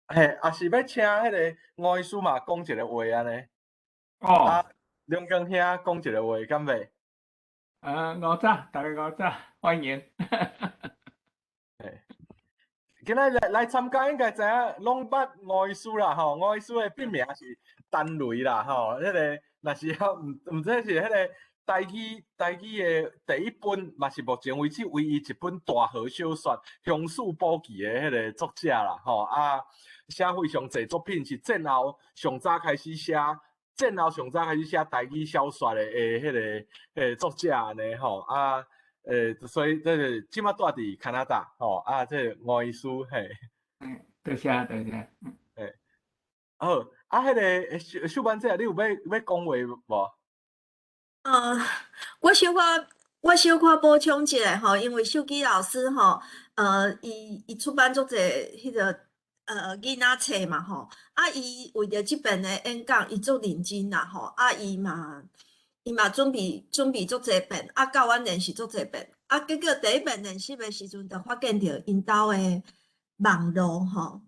嘿，也是欲請彼个吳醫師嘛講一个話按呢。哦。啊，梁光兄講一个話，敢袂？午早，大家午早，歡迎。嘿，今仔日來參加應該知影，攏捌吳醫師啦吼，吳醫師的筆名是陳雷啦吼，彼个若是毋知是彼个台語的第一本，嘛是目前為止唯一一本大河小說《雄獅寶記》的彼个作者啦吼，啊，寫非常濟作品，是戰後上早開始寫，戰後上早開始寫台語小說的彼个作者按呢吼，啊，所以這個這馬住佇加拿大吼，啊，這個吳醫師嘿。嗯，多謝多謝。嘿，好，啊，彼个秀秀曼姐，你有欲講話無？我小可補充一下吼，因為秀基老師吼，伊出版足濟彼个囡仔冊嘛吼，啊，伊為著這遍的演講，伊足認真啦吼，啊，伊嘛準備足濟遍，啊，佮阮練習足濟遍，啊，結果第一遍練習的時陣，就發現著𪜶兜的網路吼，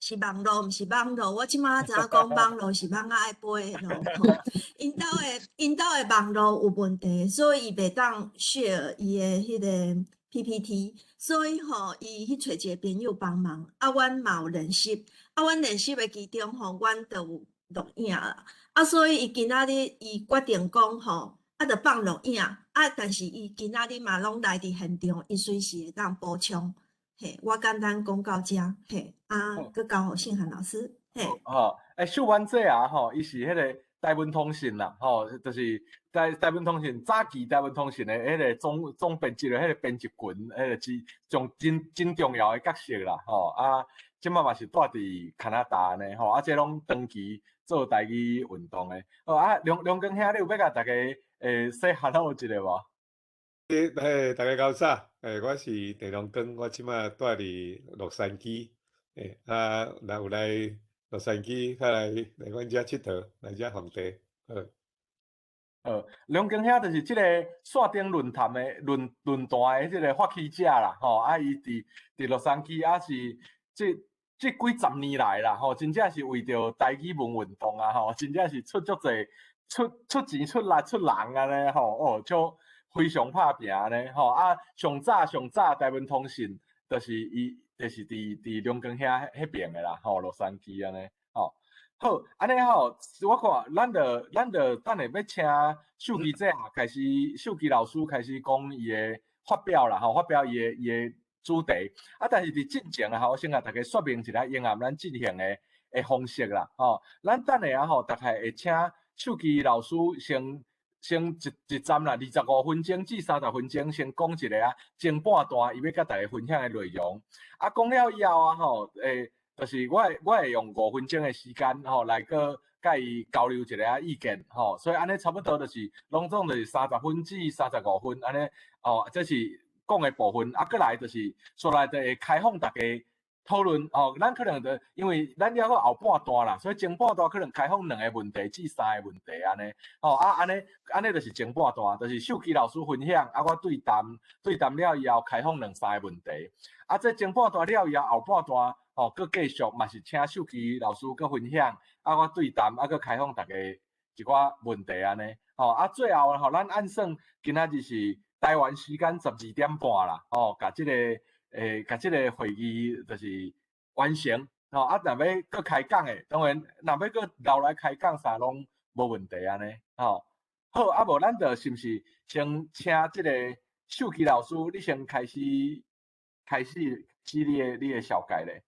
是網路，毋是網路。我這馬知影講網路是蠓仔愛飛的路吼。𪜶兜的網路有問題，所以伊袂當 share 伊的彼个 PPT，所以吼，伊去揣一個朋友幫忙。啊，阮嘛有練習，啊，阮練習的其中吼，阮就有錄影啦。啊，所以伊今仔日伊決定講吼，啊，就放錄影。啊，但是伊今仔日嘛攏來佇現場，伊隨時會當補充。嘿，我簡單講到遮，嘿，啊，閣交予信涵老師，嘿。吼，欸，秀婉姐啊，吼，伊是彼个台文通信啦，吼，就是台文通信早期台文通信的彼个總編輯的彼个編輯群，彼个之重真真重要的角色啦，吼，啊，這馬嘛是住佇加拿大呢，吼，啊，這攏長期做台語運動的。好啊，梁梁光兄，你有欲共大家say hello 一下無？嘿，大家午早，我是鄭良光，我這馬住佇洛杉磯，啊，若有來洛杉磯，較來阮遮𨑨迌，來遮訪茶，好。梁光兄就是這个線頂論壇的論壇的這个發起者啦，吼，啊，伊佇洛杉磯，啊是這幾十年來啦，吼，真正是為著台語文運動啊，吼，真正是出足濟出錢出力出人按呢，吼，哦，就非常拍拚按呢，吼，啊，上早上早台文通信，就是伊，就是佇梁光兄彼爿的啦，吼，洛杉磯按呢，吼。好，按呢吼，我看咱就等下欲請秀琪姐啊，開始秀琪老師開始講伊的發表啦，吼，發表伊的主題。啊，但是佇進前啊，吼，我先共大家說明一下，應暗咱進行的方式啦，吼。咱等下啊吼，大概會請秀琪老師先一站啦，25分鐘至30分鐘，先講一下啊，前半段伊欲共大家分享的內容。啊，講了以後啊，吼，就是我會用五分鐘的時間吼，來閣共伊交流一下意見吼，所以按呢差不多就是攏總就是30分至35分按呢，哦，這是講的部分。啊，閣來就是煞來就會開放大家討論哦，咱可能就因為咱猶閣後半段啦，所以前半段可能開放兩个問題至三个問題按呢，吼啊按呢按呢就是前半段，就是秀琪老師分享，啊我對談對談了以後開放兩三个問題，啊這前半段了以後後半段吼，閣繼續嘛是請秀琪老師閣分享，啊我對談，啊閣開放大家一寡問題按呢，吼啊最後吼咱按算今仔日是台灣時間12點半啦，吼，共這个會議就是完成，吼啊，若欲閣開講的，當然若欲閣留來開講啥攏無問題按呢，吼。好，啊無咱就是毋是先請這个秀琪老師，你先開始你的紹介咧。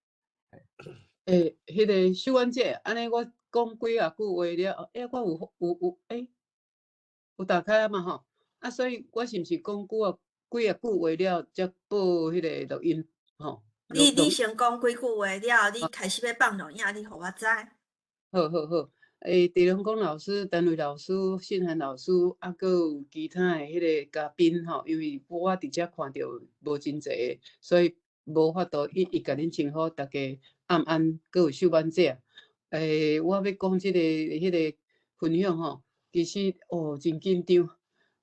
欸，彼个秀婉姐，按呢我講幾仔句話了，欸，我有欸，有打開啊嘛吼，啊，所以我是毋是講幾仔句話了，才播彼个錄音吼？你先講幾句話了，你開始欲放錄影，你予我知。好好好，欸，鄭良光老師、陳偉老師、信涵老師，啊，閣有其他的彼个嘉賓吼，因為我佇遮看著無真濟，所以無法度一一共恁稱呼，大家暗安，閣有秀婉姐。欸，我欲講這个彼个分享吼，其實哦真緊張，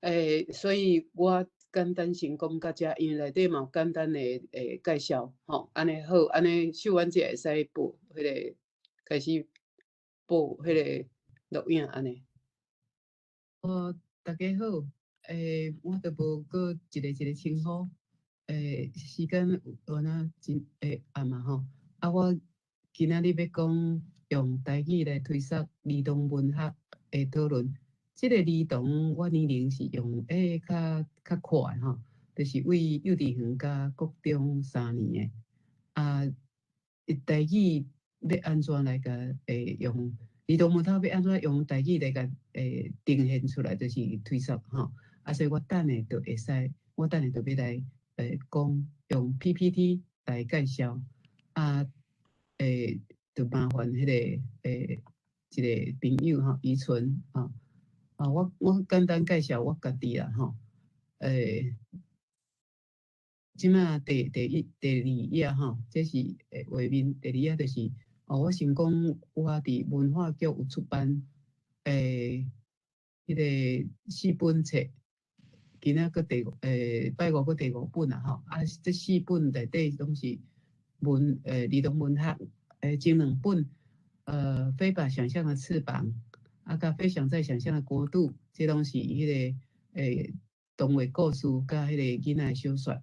欸，所以我簡單先講到遮，因為內底嘛有簡單的介紹吼，按呢好，按呢秀婉姐會使播彼個開始播彼個錄影按呢。哦，大家好，我就無閣一个一个稱呼，時間有影真暗啊吼，啊我今仔日欲講用台語來推捒兒童文學的討論。這个兒童我年齡是用較較闊的吼，就是對幼稚園佮國中3年的。啊，台語欲按怎來共用兒童文學欲按怎用台語來共呈現出來，就是推捒吼。啊，所以我等下就會使，我等下就欲來講用 PPT 來介紹。啊，就麻煩彼个一个朋友吼，怡純吼。啊，我簡單介紹我家己啦吼。這馬第一、第二頁吼，這是畫面。第二頁就是，哦，我想講我佇文化局有出版彼个四本冊，今仔閣第五拜五閣第五本啊吼。啊，這四本內底攏是文兒童文學，前兩本，飛吧想像的翅膀。啊，佮飛翔在想像的國度，這攏是彼个童話故事佮彼个囡仔小說。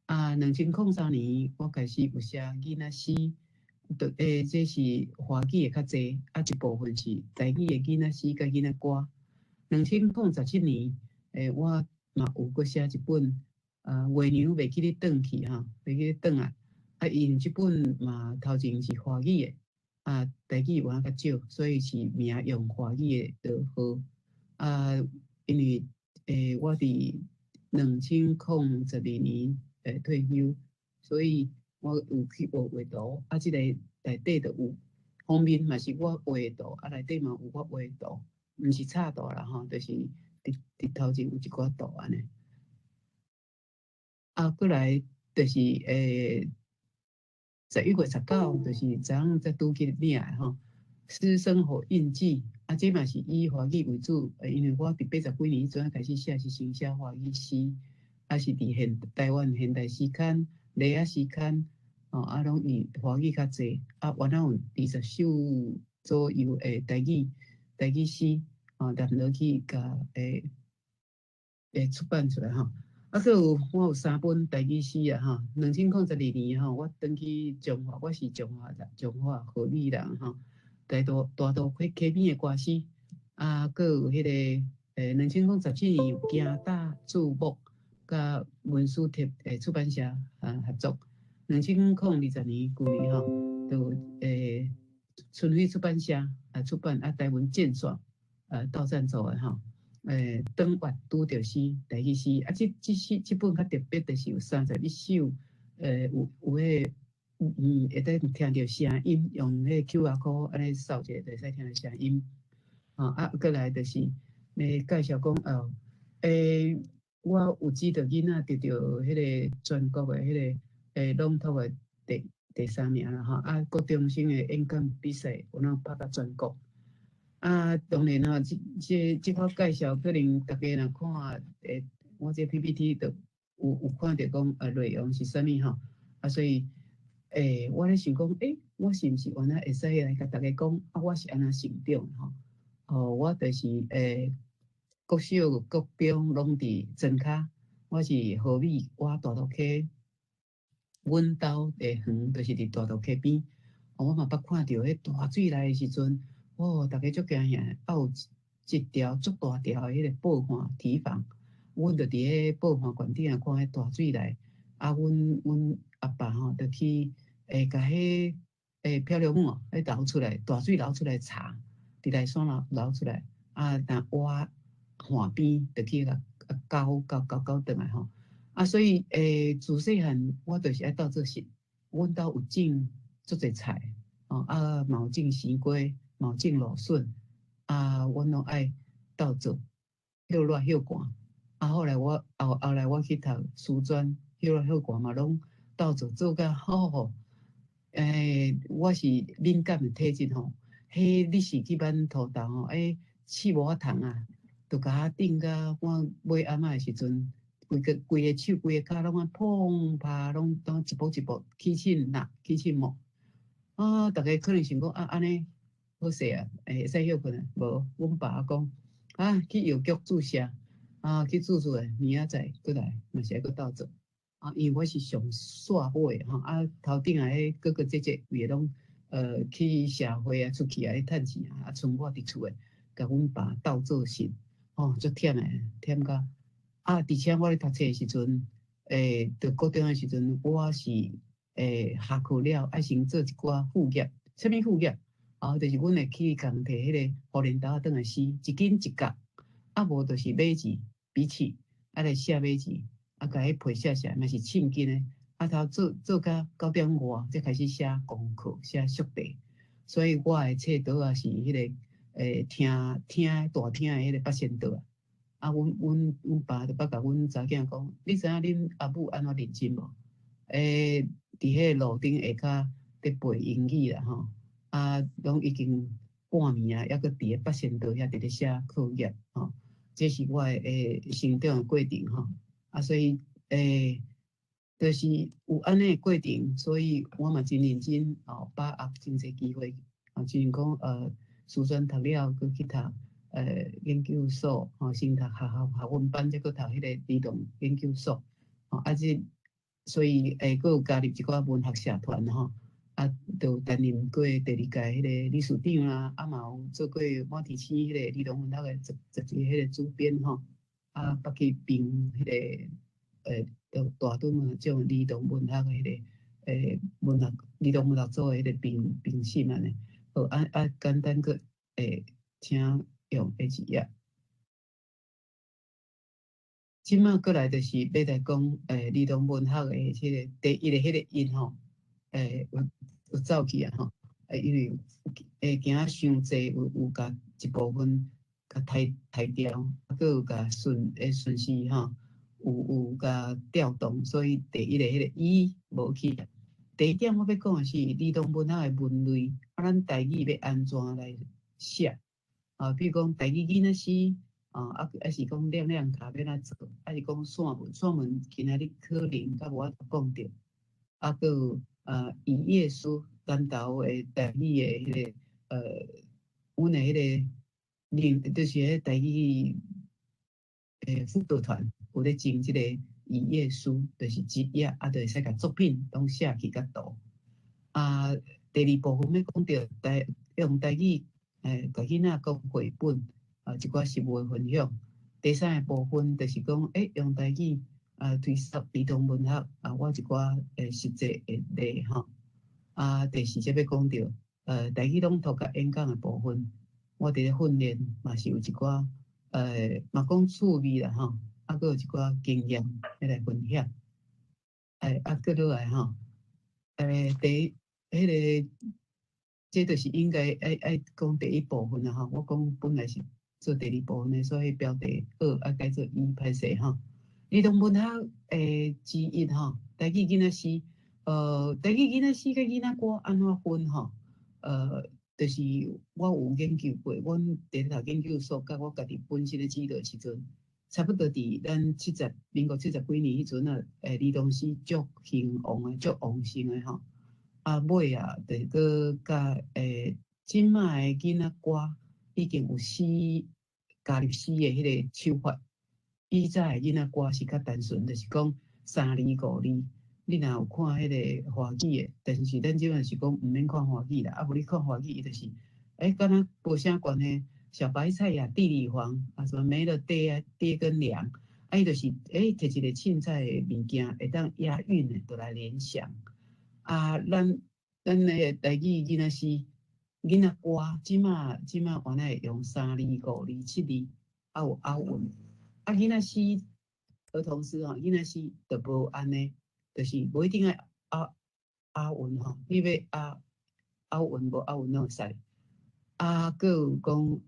啊，2003年我開始有寫囡仔詩，就這是華語的較濟，啊一部分是台語的囡仔詩佮囡仔歌。2017年，我嘛有閣寫一本，月娘袂記得轉去吼，袂記得轉啊。啊，因這本嘛頭前是華語的。啊，台語有影較少，所以是名用華語的就好。啊，因為我佇2012年退休，所以我有去學畫圖。啊，這個內底就有封面嘛是我畫的圖，啊內底嘛有我畫的圖，毋是插圖啦吼，就是佇頭前有一寡圖按呢。啊，過來就是11月19，就是昨昏才拄去領的吼。詩生活印記，啊，這嘛是以華語為主，因為我佇80幾年彼陣開始寫，是先寫華語詩，啊是佇現台灣現代詩刊、麗仔詩刊，吼，啊攏以華語較濟，啊原來有20首左右的台語詩，吼，連落去共出版出來吼。啊，閣有我有三本台語詩啊，吼，2012年吼，我轉去彰化，我是彰化人，彰化河里人吼，大肚大肚溪溪邊的歌詩，啊，閣有彼个2017年有行大注目，佮文史貼出版社啊合作，2020年舊年吼，就春暉出版社啊出版啊台文戰線到贊助的吼。當月拄著詩，台語詩，啊，這詩這本較特別，就是有31首，有彼个，會當聽著聲音，用彼个 QR code 按呢掃一下，就會使聽著聲音。啊，閣來就是介紹講哦，我有指導囡仔得著彼个全國的彼个朗讀的第三名啦吼，啊，國中生的演講比賽有通拍甲全國。啊，當然吼，這這款介紹可能大家若看，我這 PPT 就有看著講內容是啥物吼，啊，所以，我咧想講，我是毋是原來會使來共大家講，啊，我是按怎成長吼？哦，我就是國小、國中攏佇莊跤，我是河尾，我大肚溪，阮兜的園就是佇大肚溪邊，我嘛捌看著彼大水來的時陣。哦，逐家足驚嚇，啊有一條足大條的彼个報岸堤防，阮就佇彼報岸懸頂仔看彼大水來，啊，阮阿爸吼就去共彼漂流木彼撈出來，大水流出來查，佇內山流出來，啊，若挖岸邊就去共攪攪攪攪轉來吼，啊，所以自細漢我就是愛鬥做食，阮兜有種足濟菜，吼，啊嘛有種生瓜。嘛有種蘆筍，啊，阮攏愛鬥做，歇熱歇寒。啊，後來我後來我去讀師專，歇熱歇寒嘛攏鬥做做甲好吼。我是敏感的體質吼，彼你是去挽塗豆吼，試無法通啊，就共我頂甲我尾暗仔的時陣，規個手規个跤攏按砰啪，攏一步一步起凊啦，起凊毛。啊，逐家可能想講啊，按呢好勢啊，會使歇睏啊？無，阮爸講啊，去藥局注射，啊，去注射，明仔載閣來，嘛是愛閣鬥做。啊，因為我是上煞尾吼，啊，頭頂仔彼哥哥姐姐規个攏去社會啊，出去啊，咧趁錢啊，啊，賰我佇厝的，共阮爸鬥做事，吼，足忝的，忝甲。啊，而且我咧讀冊的時陣，讀高中的時陣，我是下課了愛先做一寡副業，啥物副業？啊，就是阮會去共提彼个雨蓮豆仔轉來絲，一斤一角，啊無就是碼字比起，啊來寫碼字，啊共彼皮寫寫，嘛是凊筋的。啊頭做做甲9點外，才開始寫功課，寫速題。所以我的冊桌仔是彼个聽聽大廳的彼个八仙桌。啊，阮爸就捌共阮查囝講，你知影恁阿母按怎認真無？佇彼個路頂下跤佇背英語啦吼，啊，攏已經半暝啊，猶閣佇咧八仙桌遐佇咧寫課業吼。這是我的成長的過程吼。啊，所以就是有按呢的過程，所以我嘛真認真哦，把握真濟機會啊，就像講師專讀了，閣去讀研究所，吼，先讀學校學文班，才閣讀彼個兒童研究所，吼，啊這所以閣有加入一寡文學社團吼，啊，就有擔任過第二屆彼個理事長啦，啊嘛有做過滿天星彼個兒童文學的雜誌彼個主編吼，啊，捌去評彼個大墩啊，這種兒童文學的彼個文學兒童文學組的彼個評評審按呢，好啊啊簡單閣請用下一頁。這馬過來就是欲來講兒童文學的這個第一個彼個音吼，有走去啊吼，因為驚傷濟，有共一部分共刣掉，啊，閣有共順序吼，有共調動，所以第一個彼個伊無去。第二點我欲講的是兒童文學的文類，啊，咱台語欲按怎來寫？啊，比如講台語囡仔詩，啊，抑是講亮亮卡欲按怎做，抑是講散文，散文今仔日可能較無法度講著。啊，閣有異頁書，南投的台語的彼個阮的彼個另就是彼台語輔導團有咧整這個異頁書，就是一頁啊，就會使共作品攏寫去佮圖。啊，第二部分欲講著用台語共囡仔講繪本，啊，一寡實務的分享。第三个部分就是講，用台語推廣兒童文學啊，我一寡實際的例吼。啊，第四節欲講著台語朗讀佮演講的部分，我佇咧訓練嘛是有一寡嘛講趣味啦吼，啊，閣有一寡經驗欲來分享。啊，閣落來吼，第彼个，這就是應該愛講第一部分啦吼。我講本來是做第二部分的，所以標題二愛改做一，歹勢吼。兒童文學之一吼，台語囡仔詩，台語囡仔詩佮囡仔歌按怎分吼？就是我有研究過，阮佇咧讀研究所，佮我家己本身咧指導時陣，差不多佇咱民國七十幾年彼陣啊，兒童詩足興旺的，足旺盛的吼。啊，尾啊，就閣佮這擺的囡仔歌已經有詩加入詩的彼個手法。以早的囡仔歌是較單純，就是講三字五字。你若有看彼個華語的，但是咱這擺是講毋免看華語啦，啊無你看華語，伊就是，敢若無啥關係。小白菜呀，地裡黃啊，什麼沒了爹啊，爹跟娘，啊伊就是，摕一個凊彩的物件，會當押韻的，就來聯想。啊，咱的台語囡仔詩、囡仔歌，這擺原來會用三字、五字、七字，啊有押韻。啊，囡仔詩、兒童詩吼，囡仔詩就無按呢，就是無一定愛押韻吼，你欲押韻無押韻攏會使。啊，閣有講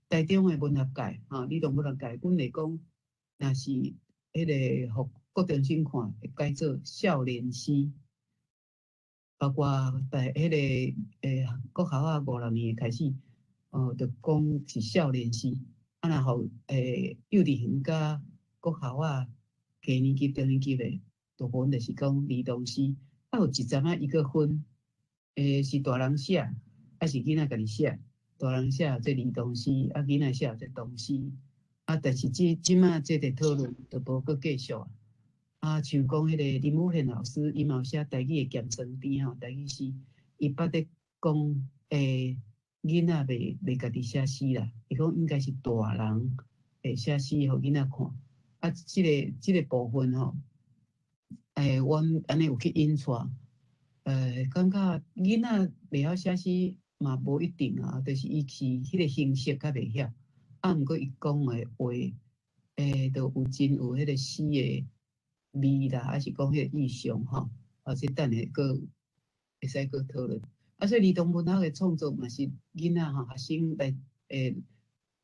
台中的文學界吼，兒童文學界，阮會講，若是彼个予國中生看，會改做少年詩。包括在彼个國校啊五六年開始，就講是少年詩。啊，若予幼稚園佮國校仔低年級、中年級的大部分就是講兒童詩，啊有一陣仔伊閣分，是大人寫，抑是囡仔家己寫？大人寫做兒童詩，啊囡仔寫做童詩。啊，但是這這馬這個討論就無閣繼續啊。啊，像講彼個林武賢老師，伊嘛有寫台語的鹹酸甜吼，台語詩，伊捌咧講，囡仔袂家己寫詩啦，伊講應該是大人會寫詩予囡仔看。啊，這個部分吼，阮按呢有去引帶，感覺囡仔袂曉寫詩嘛無一定啊，就是伊是彼個形式較袂曉。啊，毋過伊講的話，就有真有彼個詩的味啦，抑是講彼個意象吼，啊，這等下閣會使閣討論。啊，所以兒童文學的創作嘛是囡仔吼，學生來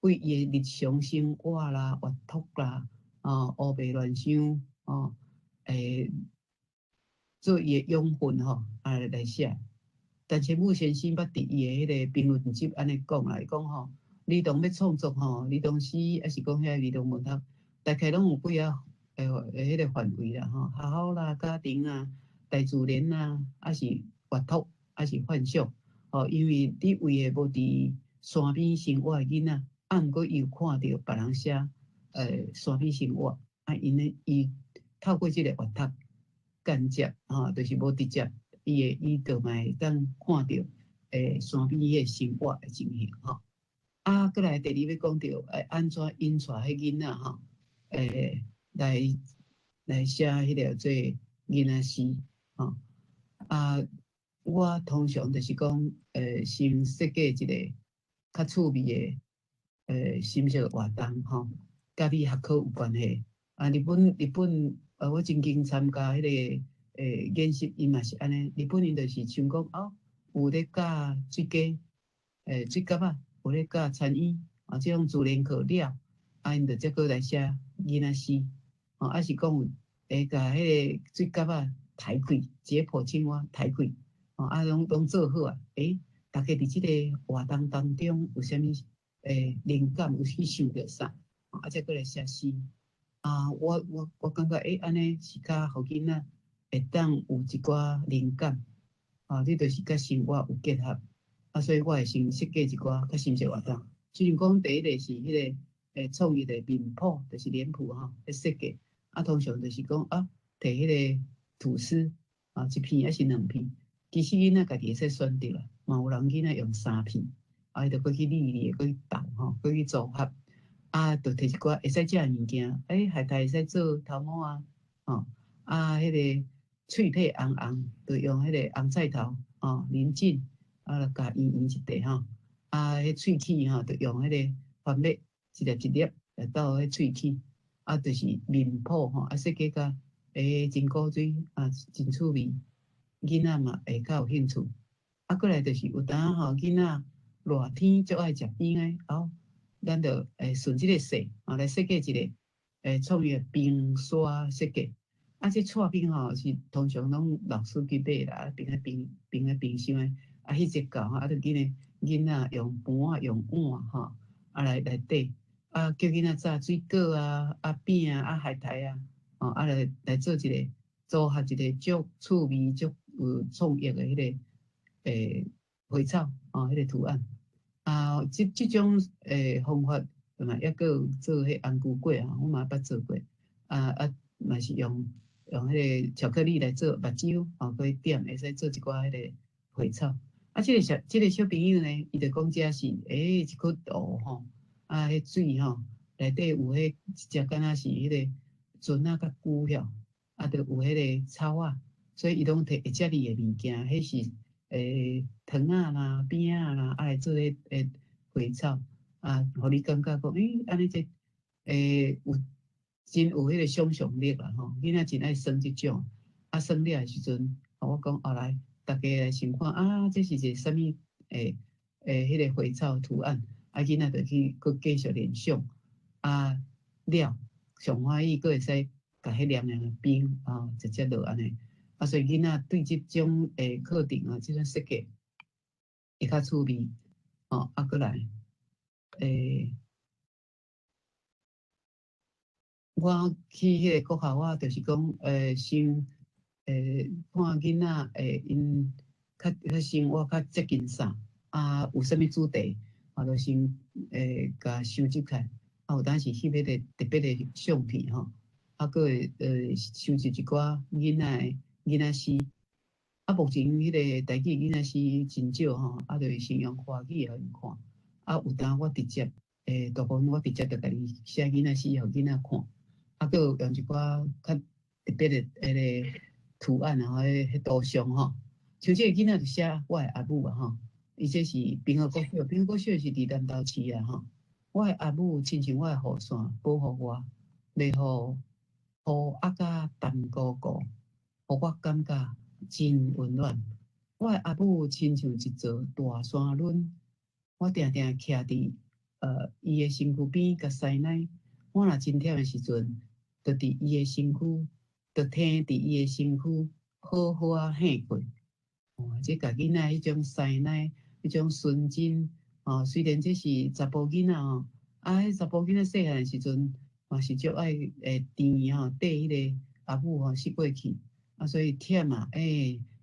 為伊的日常生活啦、閱讀啦、啊烏白亂想哦，做伊的養分吼，啊來寫。陳清武先生捌佇伊的彼個評論集按呢講啦，伊講吼，兒童欲創作吼，兒童詩抑是講遐兒童文學，大概攏有幾仔彼個範圍啦吼，學校啦、家庭啊、大自然啊，抑是閱讀，抑是幻想吼。因為你為的無佇山邊生活的囡仔，啊，毋過伊有看著別人寫山邊生活，啊，𪜶呢伊透過這個閱讀間接吼，就是無直接，伊會伊就嘛會當看著山邊彼個生活的情形吼。啊，閣來第二欲講著，按怎引帶彼囡仔吼，來寫彼個做囡仔詩吼。啊，我通常就是講，先設計一個較趣味的心識活動吼，佮你學科有關係。啊，日本，我曾經參加彼個研習，伊嘛是按呢。日本𪜶就是像講哦，有咧教水雞，水鴿仔，有咧教田嬰，啊，這種自然課了，啊，𪜶就才閣來寫囡仔詩，哦，抑是講有會共彼個水鴿仔刣開，解剖青蛙刣開，哦，啊，攏做好啊，逐家佇這個活動當中有啥物靈感，有去想著啥，啊，才閣來寫詩。啊，我感覺按呢是較予囡仔會當有一寡靈感，啊，這就是佮生活有結合，啊，所以我會先設計一寡較心識活動。雖然講第一個是彼個創意的面譜，就是臉譜吼，咧設計，啊，通常就是講啊，摕彼個吐司啊，一片抑是兩片，其實囡仔家己會使選擇啦，嘛有人囡仔用三片，啊，伊就閣去理理，閣去鬥吼，閣去組合。啊，就摕一寡會使食的物件，海苔會使做頭毛啊，吼，啊，彼個脆皮紅紅，就用彼個紅菜頭，吼，磷蓁，啊，共圓圓一塊吼，啊，彼喙齒吼，就用彼個番麥一粒一粒來鬥彼喙齒，啊，就是面譜吼，啊，設計甲真古錐，啊，真趣味，囡仔嘛會較有興趣。啊，閣來就是有當吼，囡仔熱天足愛食冰的，哦。咱就順這個勢啊，來設計一個創意冰沙設計。啊，這剉冰吼是通常攏老師去買啦，啊，冰喺冰冰喺冰箱的，啊，彼一嚿吼，啊，就囡仔囡仔用盤仔用碗吼，啊來底，啊，叫囡仔紮水果啊、啊餅啊、啊海苔啊，吼，啊來做一個組合一個足趣味、足有創意的彼個花草，吼，彼個圖案。啊，這種方法，嘛抑閣有做彼紅菇粿啊，我嘛捌做過。啊啊，嘛是用彼個巧克力來做目睭，吼，閣去點會使做一寡彼個花草。啊，這個小朋友呢，伊就講這是一窟湖吼，啊，彼水吼內底有彼一隻敢若是彼個船仔較久遐，啊，就有彼個草仔，所以伊攏摕會遮爾的物件，彼是糖仔啦、餅仔啦，啊來做彼花草，啊，予你感覺講，按呢這有真有彼個想像力啦吼，囡仔真愛耍這種，啊耍了的時陣，我講後來，逐家來想看啊，這是一個啥物彼個花草圖案，啊囡仔就去閣繼續聯想，啊了上歡喜，閣會使共彼黏黏的冰啊直接落按呢，啊所以囡仔對這種課程啊，這種設計會較趣味，吼，啊閣來。我去彼个國校，我就是講，先，看囡仔，𪜶較較生活較接近啥，啊，有啥物主題，我就先，共收集起來。啊，有當時翕彼個特別的相片吼，啊，閣會收集一寡囡仔的囡仔詩。啊，目前彼個台語囡仔詩真少吼，啊，就是先用華語予𪜶看。啊，有當我直接，大部分我直接就家己寫囡仔詩予囡仔看。啊，閣有用一寡較特別的彼個圖案啊，彼圖像吼。像這個囡仔就寫我的阿母啊吼，伊這是平和國小，平和國小是佇南投市啊吼。我的阿母親像我的雨傘，保護我，袂予雨壓甲澹糊糊，予我感覺真溫暖。我的阿母親像一座大山崙，我定定徛佇伊的身軀邊共師奶。我若真忝的時陣，就佇伊的身軀，就聽佇伊的身軀好好仔醒過。哦，這共囡仔彼種師奶，彼種純真。哦，雖然這是查埔囡仔吼，啊，彼查埔囡仔細漢的時陣，嘛是足愛甜吼，綴彼個阿母吼死過去，啊，所以忝啊，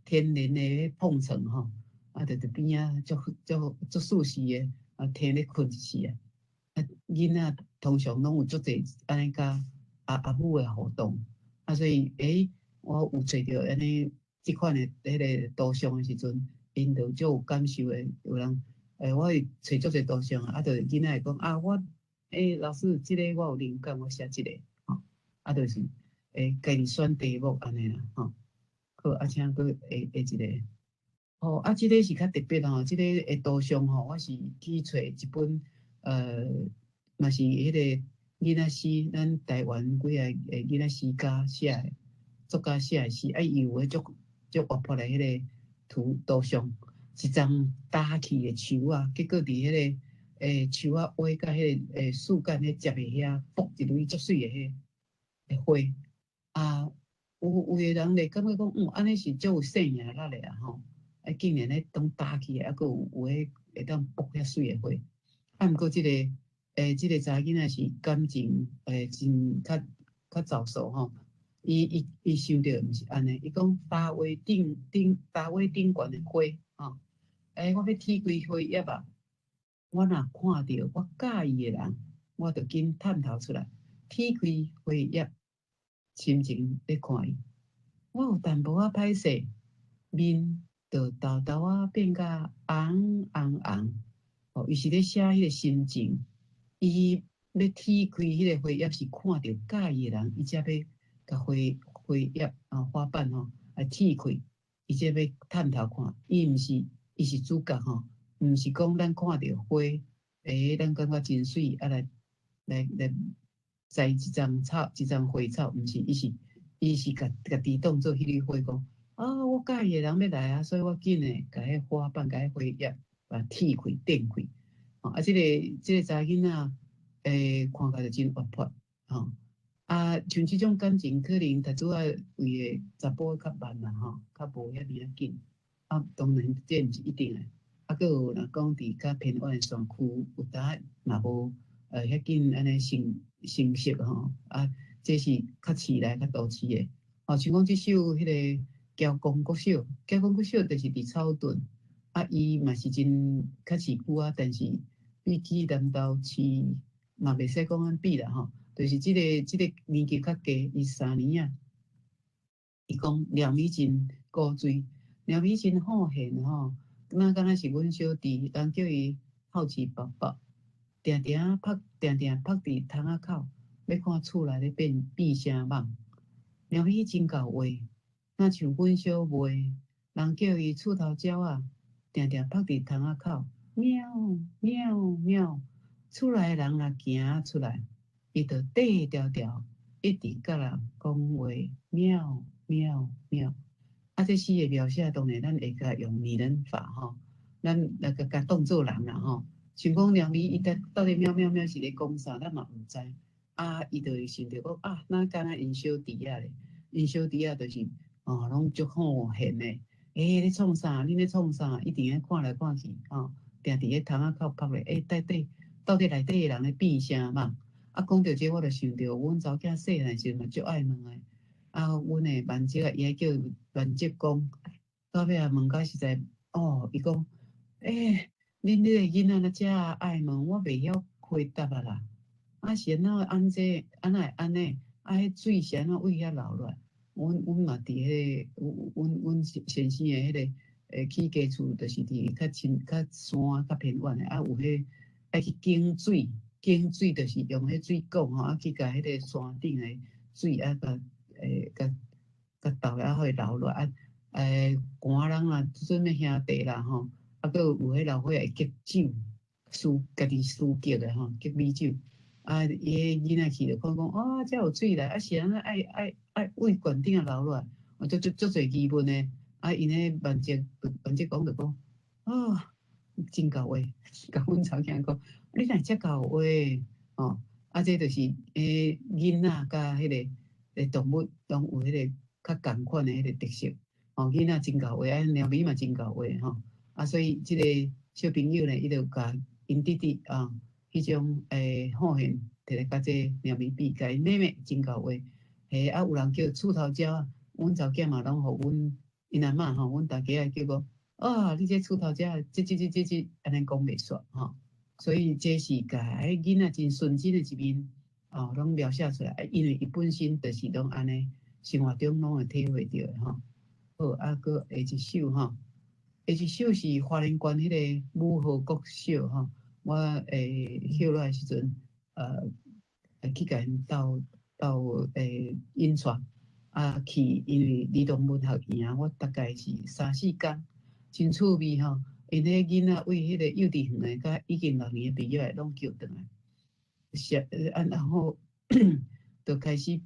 天然的彼碰床吼，啊，就佇邊仔足足足舒適的，啊，天咧睏一時啊。啊，囡仔通常攏有足濟按呢佮阿母的互動，啊，所以我有揣著按呢這款的彼個圖像的時陣，𪜶就足有感受的，有人。我會揣足濟圖像，啊，就囡仔會講啊，我老師，這个我有靈感，我寫這个，吼，啊，就是家己選題目按呢啦，吼。好，啊，請閣下一个，吼，啊，這个是較特別吼，這个的圖像吼，我是去揣一本，嘛是彼个囡仔詩，咱台灣幾个囡仔詩家寫的，作家寫的詩，啊，伊有彼足足活潑的彼个圖像。一叢焦去的樹仔，結果佇彼个樹仔尾佮彼个樹幹彼接的遐，爆一蕊足媠的彼个花。啊，有的人會感覺講，按呢是足有生命力的啊吼！啊，竟然咧當焦去的，猶閣有彼會當爆遐媠的花。啊，毋過這个查某囡仔是感情真較較早熟吼。伊想著毋是按呢，伊講大尾頂頂大尾頂懸的花吼。我欲剔開花葉啊！我若看著我佮意的人，我就緊探頭出來，剔開花葉，深情咧看伊。我有淡薄仔歹勢，面就沓沓仔變甲紅紅紅。哦，伊是咧寫彼个心情，伊欲剔開彼个花葉是看著佮意的人，伊才欲共花花葉啊花瓣吼來剔開，伊才欲探頭看，伊毋是。伊是主角吼，毋是講咱看著花，咱感覺真媠，啊來來來摘一叢草，一叢花草，毋是，伊是家己當做彼蕊花講，啊，我佮意的人欲來啊，所以我緊的共彼花瓣，共彼花葉，共剔開、展開。啊，這个查某囡仔，看起來就真活潑，吼。啊，像這種感情，可能較主要為的查埔較慢啦，吼，較無遐爾仔緊。啊，當然這毋是一定的。啊，閣有若講佇較偏遠的山區，有當嘛無遐緊按呢成成熟吼。啊，這是較市內較都市的。哦，像講這首彼个僑公國小，僑公國小就是佇草屯，啊，伊嘛是真較市區啊，但是比起南投市嘛袂使講按比啦吼。就是這个年級較低，伊3年仔。伊講廖美珍古錐。廖美真好現吼，那敢若是阮小弟，人叫伊好奇寶寶，定定曝定定曝佇窗仔口，欲看厝內咧變變啥蠓。廖美真𠢕畫，若像阮小妹，人叫伊厝頭鳥仔，定定曝佇窗仔口，喵喵喵。厝內的人若行出來，伊就綴條條，一直佮人講話，喵喵喵。啊，這詩的描寫當然咱會共用擬人法吼，咱來共共當做人啦吼。像講廖美伊到底喵喵喵是咧講啥，咱嘛毋知。啊，伊就會想著講啊，若敢若𪜶小弟仔咧，𪜶小弟仔就是哦，攏足好現的。咧創啥？恁咧創啥？一定愛看來看去，吼，定佇咧窗仔口曝咧。到底到底內底的人咧變啥物？啊，講著這，我就想著阮查某囝細漢時陣嘛足愛問的。啊，阮的萬叔啊，伊愛叫萬叔公，到尾仔問甲實在，哦，伊講，欸，恁這個囡仔若遮愛問，我袂曉回答啊啦。啊，是按怎按這，按怎會按呢？啊，彼水是按怎為遐流落來？阮嘛佇彼個，阮先生的彼個起家厝，就是佇較深較山較偏遠的，啊有彼愛去揀水，揀水就是用彼水管吼，啊去共彼個山頂的水啊，共共共倒啊，予伊流落來啊，寒人啊，做啥物兄弟啦吼，啊，閣有彼老歲仔會結酒，私家己私結的吼，結米酒。啊，伊彼囡仔去就看講，啊，遮有水來，啊是按怎愛愛愛為懸頂仔流落來，哦，足足足濟疑問的。啊，𪜶彼萬叔萬叔公就講，啊，真𠢕話，共阮查某囝講，你哪會遮𠢕話？哦，啊，這就是囡仔佮彼個動物攏有彼個較仝款的彼個特色。哦，囡仔真𠢕話，啊，貓咪嘛真𠢕話吼。啊，所以這個小朋友呢，伊就共𪜶弟弟啊，彼種好現摕來共這貓咪比，共𪜶妹妹真𠢕話。嘿，啊，有人叫厝頭鳥仔，阮查某囝嘛攏予阮𪜶阿嬤吼，阮大家仔叫講，啊，你這厝頭鳥，這這這這這，按呢講袂煞吼。所以這是共彼囡仔真純真的一面，哦，攏描寫出來。啊，因為伊本身就是攏按呢，生活中攏會體會著的吼。好，啊，閣下一首吼，下一首是花蓮縣彼個武和國小吼。我歇落來時陣，去共𪜶鬥鬥引帶，啊去，因為兒童文學營，我大概是三四工，真趣味吼。𪜶彼囡仔為彼個幼稚園的，佮已經六年畢業的攏叫轉來，是啊，然後就開始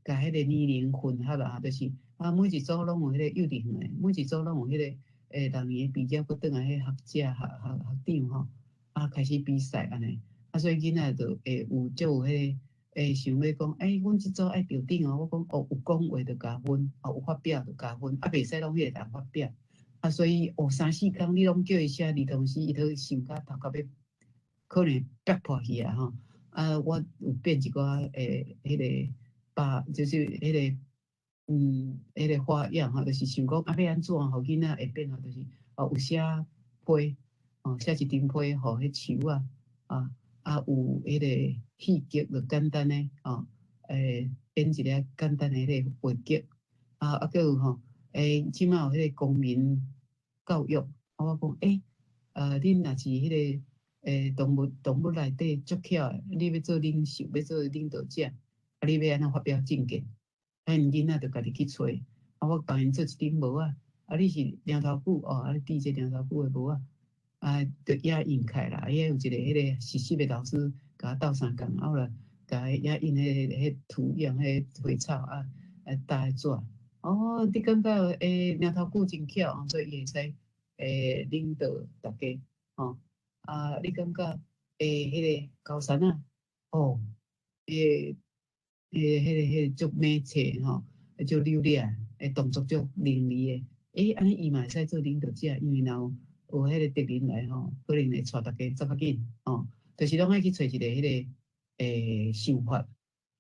共彼個年齡混合啊，就是啊，每一組攏有彼個幼稚園的，每一組攏有彼個六年畢業閣轉來彼學者學學學長吼。啊，開始比賽按呢，啊，所以囡仔就會有足有彼個會想欲講，欸，阮這組愛著頂哦，我講哦，有講話就加分，哦，有發表就加分，啊，袂使攏彼個人發表，啊，所以哦，三四工你攏叫伊寫兒童詩，伊都想甲頭殼欲可能逼破去啊吼，啊，我有變一寡彼個把，就是彼個彼個花樣吼，就是想講啊，欲按怎予囡仔會變吼，就是哦有寫批。哦，寫一張批予彼樹仔，啊啊有彼個戲劇就簡單的哦，演一個簡單的彼個話劇，啊啊，閣有吼，這馬有彼個公民教育，啊我講欸，恁若是彼個動物內底足巧的，你欲做領袖，欲做領導者，啊你欲按怎發表政見？啊𪜶囡仔就家己去揣，啊我共𪜶做一頂帽仔，啊你是領頭久哦，啊你戴這領頭久的帽仔。啊，就影印起來啦！遐有一個彼個實習的老師，共我鬥相共，後來共伊影印彼個彼圖樣、彼花草啊，啊搭紙。哦，你感覺領頭久真巧，所以伊會使領導大家吼。啊，你感覺彼個高山啊，哦，彼個足美冊吼，足溜掠，動作足伶俐的。欸，按呢伊嘛會使做領導者，因為若有。有彼個敵人來吼，可能會帶大家走較緊吼，就是攏愛去揣一個彼個想法，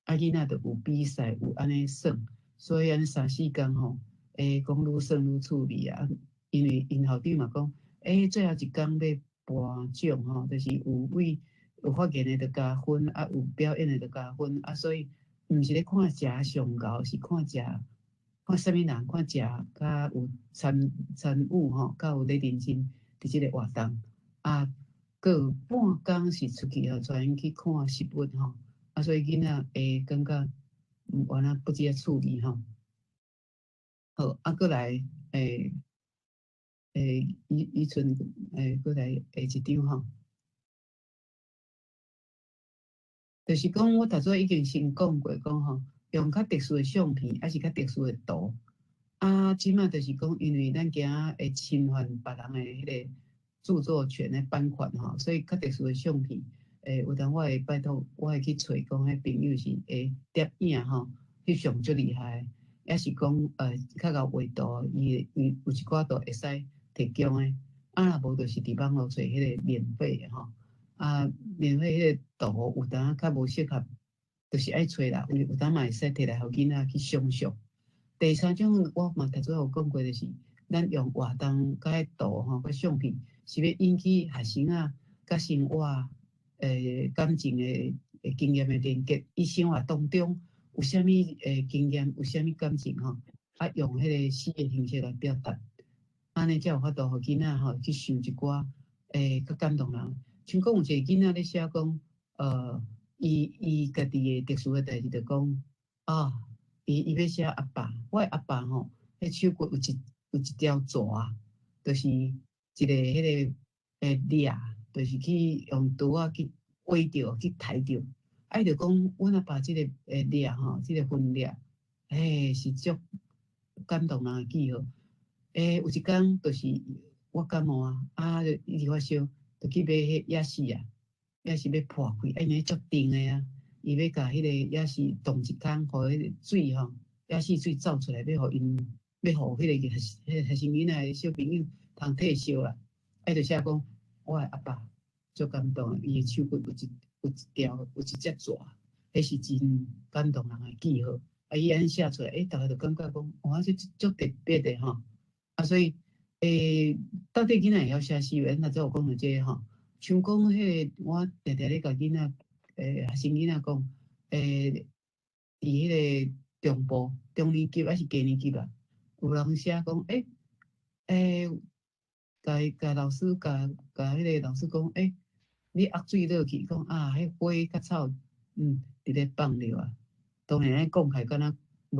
啊囡仔就有比賽，有按呢耍，所以按呢三四工吼，講愈耍愈趣味啊。因為𪜶校長嘛講，欸，最後一工欲頒獎吼，就是有位有發言的就加分，啊有表演的就加分，啊所以毋是咧看誰上𠢕，是看誰看啥物人，看誰較有參參與吼，較有咧認真。佇這個活動，啊，閣有半工是出去吼，帶𪜶去看植物吼，啊，所以囡仔會感覺原來不止趣味吼。好，啊，閣來，以以春，閣來下一張吼，就是講我頭拄已經先講過，講吼，用較特殊的相片，抑是較特殊的圖。啊，這馬就是講，因為咱驚會侵犯別人的彼個著作權的版權吼，所以較特殊的相片，有當我會拜託，我會去揣講，彼朋友是會攝影吼，翕相足厲害，抑是講較𠢕畫圖，伊伊有一寡圖會使提供的，啊若無就是佇網路揣彼個免費的吼，啊，描繪彼個圖有當較無適合，就是愛揣啦，有當嘛會使提來予囡仔去想像。第三種我嘛頭拄仔有講過，就是咱用活動佮彼圖吼，佮相片，是欲引起學生仔佮生活感情的經驗的連結。伊生活當中有啥物經驗，有啥物感情吼，啊用彼個詩的形式來表達，按呢才有法度予囡仔吼去想一寡較感動人。像講有一個囡仔咧寫講，伊家己的特殊的代誌就講，啊，伊欲寫阿爸，我的阿爸吼，彼手骨有一條蛇，就是一個彼個掠，就是去用刀仔去劃著，去刣著。啊，伊就講，阮阿爸這個掠吼，這個痕掠，是足感動人的記號。有一工就是我感冒啊，啊，就一直發燒，就去買彼藥匙啊，藥匙欲破開，啊，因為足甜的啊，伊欲共彼個藥匙動一工，予彼個水吼，藥匙水走出來，欲予𪜶，欲予彼個學生囡仔的小朋友通退燒啦。啊，伊就寫講，我的阿爸足感動的，伊的手骨有一條有一隻蛇，彼是真感動人的記號。啊，伊按呢寫出來，逐家就感覺講，哇，這足特別的吼。啊，所以，到底囡仔會曉寫詩無？咱頭拄有講著這個吼，像講彼個，我定定咧共囡仔，學生囡仔講，佇彼個中部中年級還是低年級啊，有人寫講，共共老師共共彼個老師講，你壓水落去，講啊，彼花佮草，佇咧放著啊。當然，按呢講起來敢若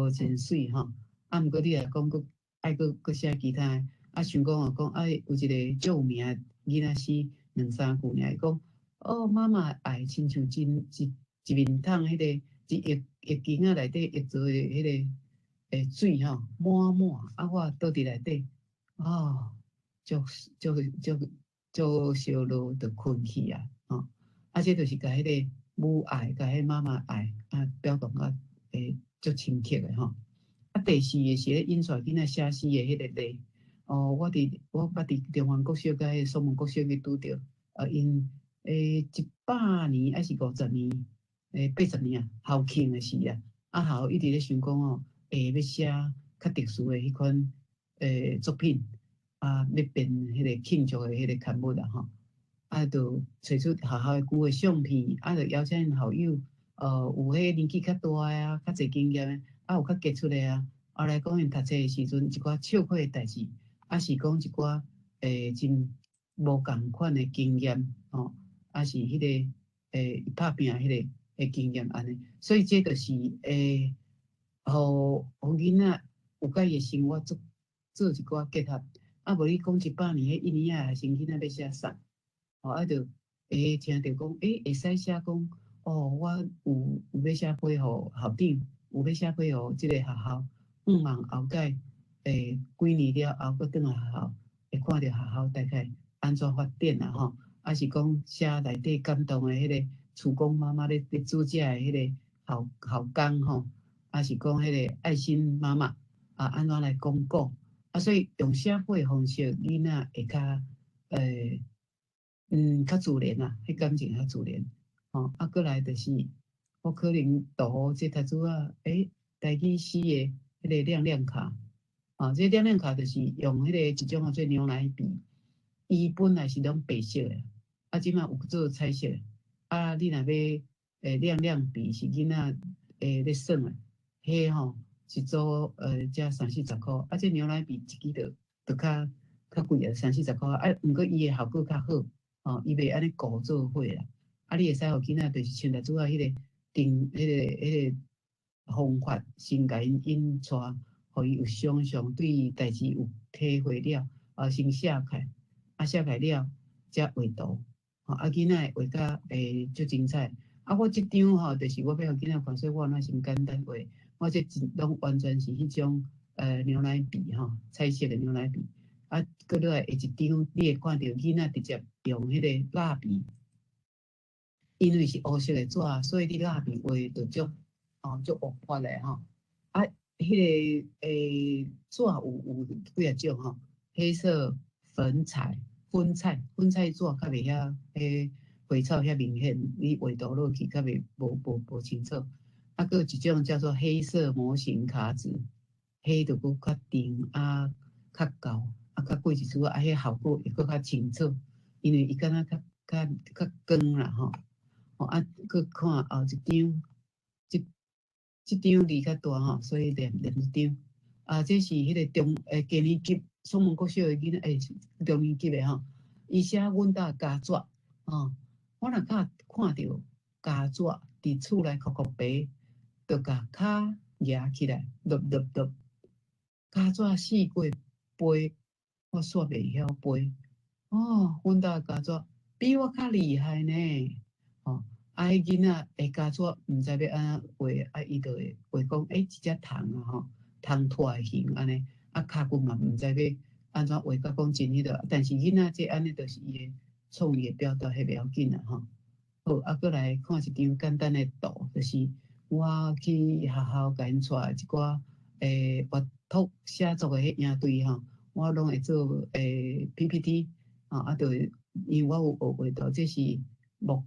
無真媠吼，啊，毋過你若講閣愛閣寫其他的，啊，像講哦，講啊，有一個足有名的囡仔詩兩三句爾，伊講哦，媽媽愛親像真一一面桶彼個一浴浴巾仔內底浴做的彼個水吼，滿滿，啊，我倒佇內底，哦，足足足足燒熱就睏去啊，吼，啊，這就是共彼個母愛，共彼媽媽愛啊，表達甲足深刻的吼。啊，第四个是咧引出囡仔寫詩的彼個例。哦，我捌佇中原國小佮彼個雙門國小去拄著，𪜶100年抑是50年，80年啊，校慶的時啊，啊校一直咧想講哦，欲寫較特殊的彼款作品，啊，欲編彼個慶祝的彼個刊物啦吼，啊，就揣出學校的舊的相片，啊，就邀請𪜶校友，有彼年紀較大的啊，較濟經驗的，啊，有較傑出的啊，啊來講𪜶讀冊的時陣一寡笑詼的代誌，抑是講一寡真無仝款的經驗吼，抑是彼個拍拚彼個的經驗按呢，所以這就是予予囡仔有佮伊的生活做做一寡結合，啊無你講100年彼一年仔學生囡仔欲寫啥？吼啊就會聽著講，會使寫講，哦，我有欲寫批予校長，有欲寫批予這個學校，向望後蓋幾年了後，閣轉來學校，會看著學校大概按怎發展啦吼，抑是講寫內底感動的彼個廚工媽媽咧煮食的彼個校校工吼，抑是講彼個愛心媽媽啊，按怎來講故啊，所以用寫批的方式，囡仔會較較自然啊，彼感情較自然吼。啊，閣來就是我可能圖這頭拄仔，台語詩的彼個亮亮卡，啊，這亮亮卡就是用彼個一種叫做牛奶筆，伊本來是攏白色的，啊，這馬有做彩色的，啊，你若欲亮亮筆是囡仔咧耍的，彼吼一組才三四十箍，啊，這牛奶筆一支就較較貴啊，三四十箍，啊，毋過伊的效果較好，吼，伊袂按呢糊做伙啦，啊，你會使予囡仔就是像頭拄仔彼個定彼個彼個方法，先共𪜶引帶，予伊有想像，對代誌有體會了，啊，先寫起來，啊，寫起來了，才畫圖，吼，啊，囡仔會畫甲足精彩。啊，我這張吼，就是我欲予囡仔看，所以我若先簡單畫，我這真攏完全是彼種牛奶筆吼，彩色的牛奶筆。啊，閣落來下一張，你會看著囡仔直接用彼個蠟筆，因為是烏色的紙，所以你蠟筆畫就足哦足活潑的吼。啊，彼個紙有幾仔種吼，黑色粉彩、粉彩、粉彩紙較袂遐彼花草遐明顯，你畫圖落去較袂無清楚。啊，閣有一種叫做黑色模型卡紙，黑就閣較重啊，較厚，啊，較過一絲啊，彼效果會閣較清楚，因為伊敢若較光啦吼。吼啊，閣看後一張，這張字較大吼，所以念念這張。啊，這是彼個中低年級雙門國小的囡仔，中年級的吼，伊寫阮兜家紙吼，我若較看著家紙佇厝內哭哭白，就共跤舉起來，落落落，家紙四界飛，我煞袂曉飛。哦，阮兜家紙比我較厲害呢，吼！啊，彼囡仔的家紙毋知欲按怎畫，啊，伊就會畫講，欸，一隻蟲啊吼，蟲拖的形按呢，啊，跤骨嘛毋知欲按怎畫，甲講真彼落，但是囡仔這按呢就是伊的創意的表達，彼袂要緊啦吼。好，啊，閣來看一張簡單的圖，就是我去學校共𪜶帶一寡閱讀寫作的彼營隊吼，我攏會做PPT，啊，啊，就因為我有學畫圖，這是木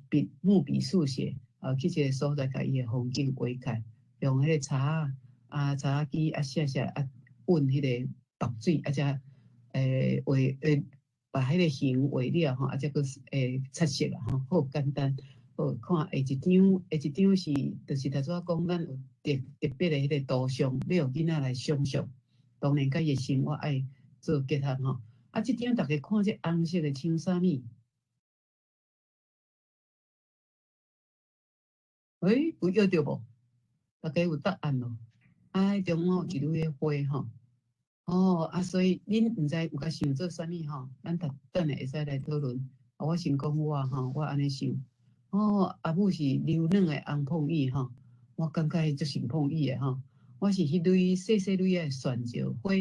筆速寫，啊，去一個所在共伊的風景畫起來，用彼個擦仔啊，擦仔機啊寫寫啊，揾彼個墨水啊，才畫把彼個形畫了吼，啊，才閣擦色啦吼，好簡單。好，看下一張，下一張是，就是頭拄仔講咱有特別的彼個圖像，欲予囡仔來想像，當然佮伊的生活愛做結合吼。啊，這張逐家看這紅色的像啥物？欸，有約著無？逐家有答案無？啊，彼中有一蕊的花吼。哦，啊，所以恁毋知有共想做啥物吼？咱逐等下會使來討論。啊，我先講我吼，我按呢想。哦，阿母是柔軟的紅膨椅吼，我感覺足像膨椅的吼。我是彼蕊細細蕊的懸石花，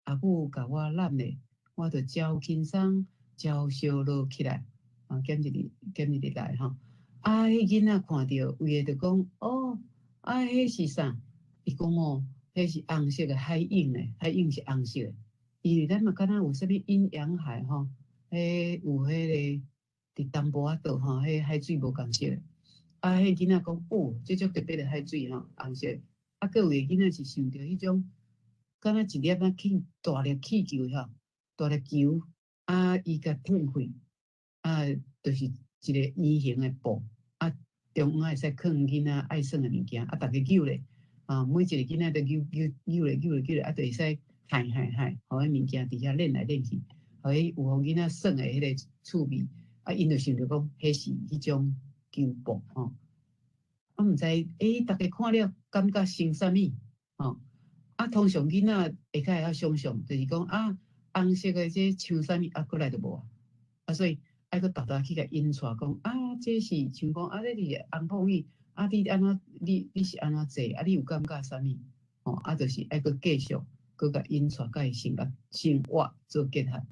阿母共我攬咧，我就招輕鬆，招燒落起來，啊，減一日，減一日來吼。啊，彼囡仔看著，有的就講，哦，啊，彼是啥？伊講哦，彼是紅色的海湧咧，海湧是紅色的，因為咱嘛敢若有啥物陰陽海吼，彼有彼個。佇淡薄仔島吼，彼海水無仝色。啊，彼囡仔講，哦，這足特別的海水吼，紅色。啊，閣有的囡仔是想著彼種，敢若一粒仔氣大粒氣球吼，大粒球，啊，伊共褪開，啊，就是一個圓形的布，啊，中央會使囥囡仔愛耍的物件，啊，逐家扭咧，啊，每一個囡仔都扭扭扭咧扭咧扭咧，啊，就會使害害害，予彼物件佇遐練來練去，予彼有予囡仔耍的彼個趣味。啊，𪜶就想著講，彼是彼種球布吼。啊，毋知欸，逐家看了感覺像啥物吼？啊，通常囡仔會較會曉想像，就是講啊，紅色的這像啥物啊，閣來就無啊。啊，所以愛閣沓沓去共𪜶帶講啊，這是像講啊，這是紅膨椅啊，你按怎你是按怎坐啊？你有感覺啥物？吼，啊，就是愛閣繼續閣共𪜶帶，佮伊生活做結合。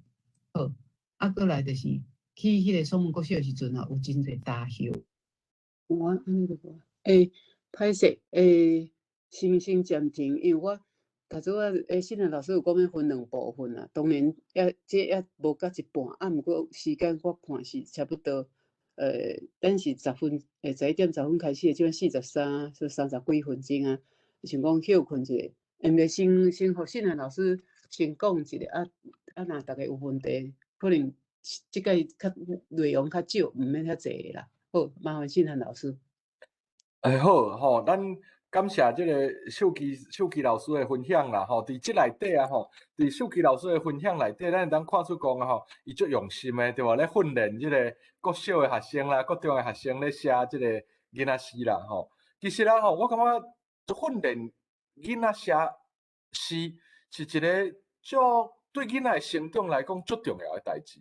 好，啊，閣來就是。去彼個雙門國小的時陣啊，有真濟大葉。有啊，按呢就無。欸，歹勢，欸，先暫停，因為我頭拄仔信漢老師有講欲分兩部分啊，當然猶這猶無到一半，啊，毋過時間我看是差不多，咱是十分，11點10分開始的，這擺43，說三十幾分鐘啊，想講歇睏一下，毋是先予信漢老師先講一下，啊啊，若逐家有問題，可能。這個較內容較少，毋免遐濟啦。好，麻煩信漢老師。欸，好吼，咱感謝這個秀琪老師的分享啦吼。佇這內底啊吼，佇秀琪老師的分享內底，咱會當看出講啊吼，伊足用心的對無？咧訓練這個國小的學生啦，國中的學生咧寫這個囡仔詩啦吼。其實啊吼，我感覺訓練囡仔寫詩是一個足對囡仔的成長來講足重要的代誌。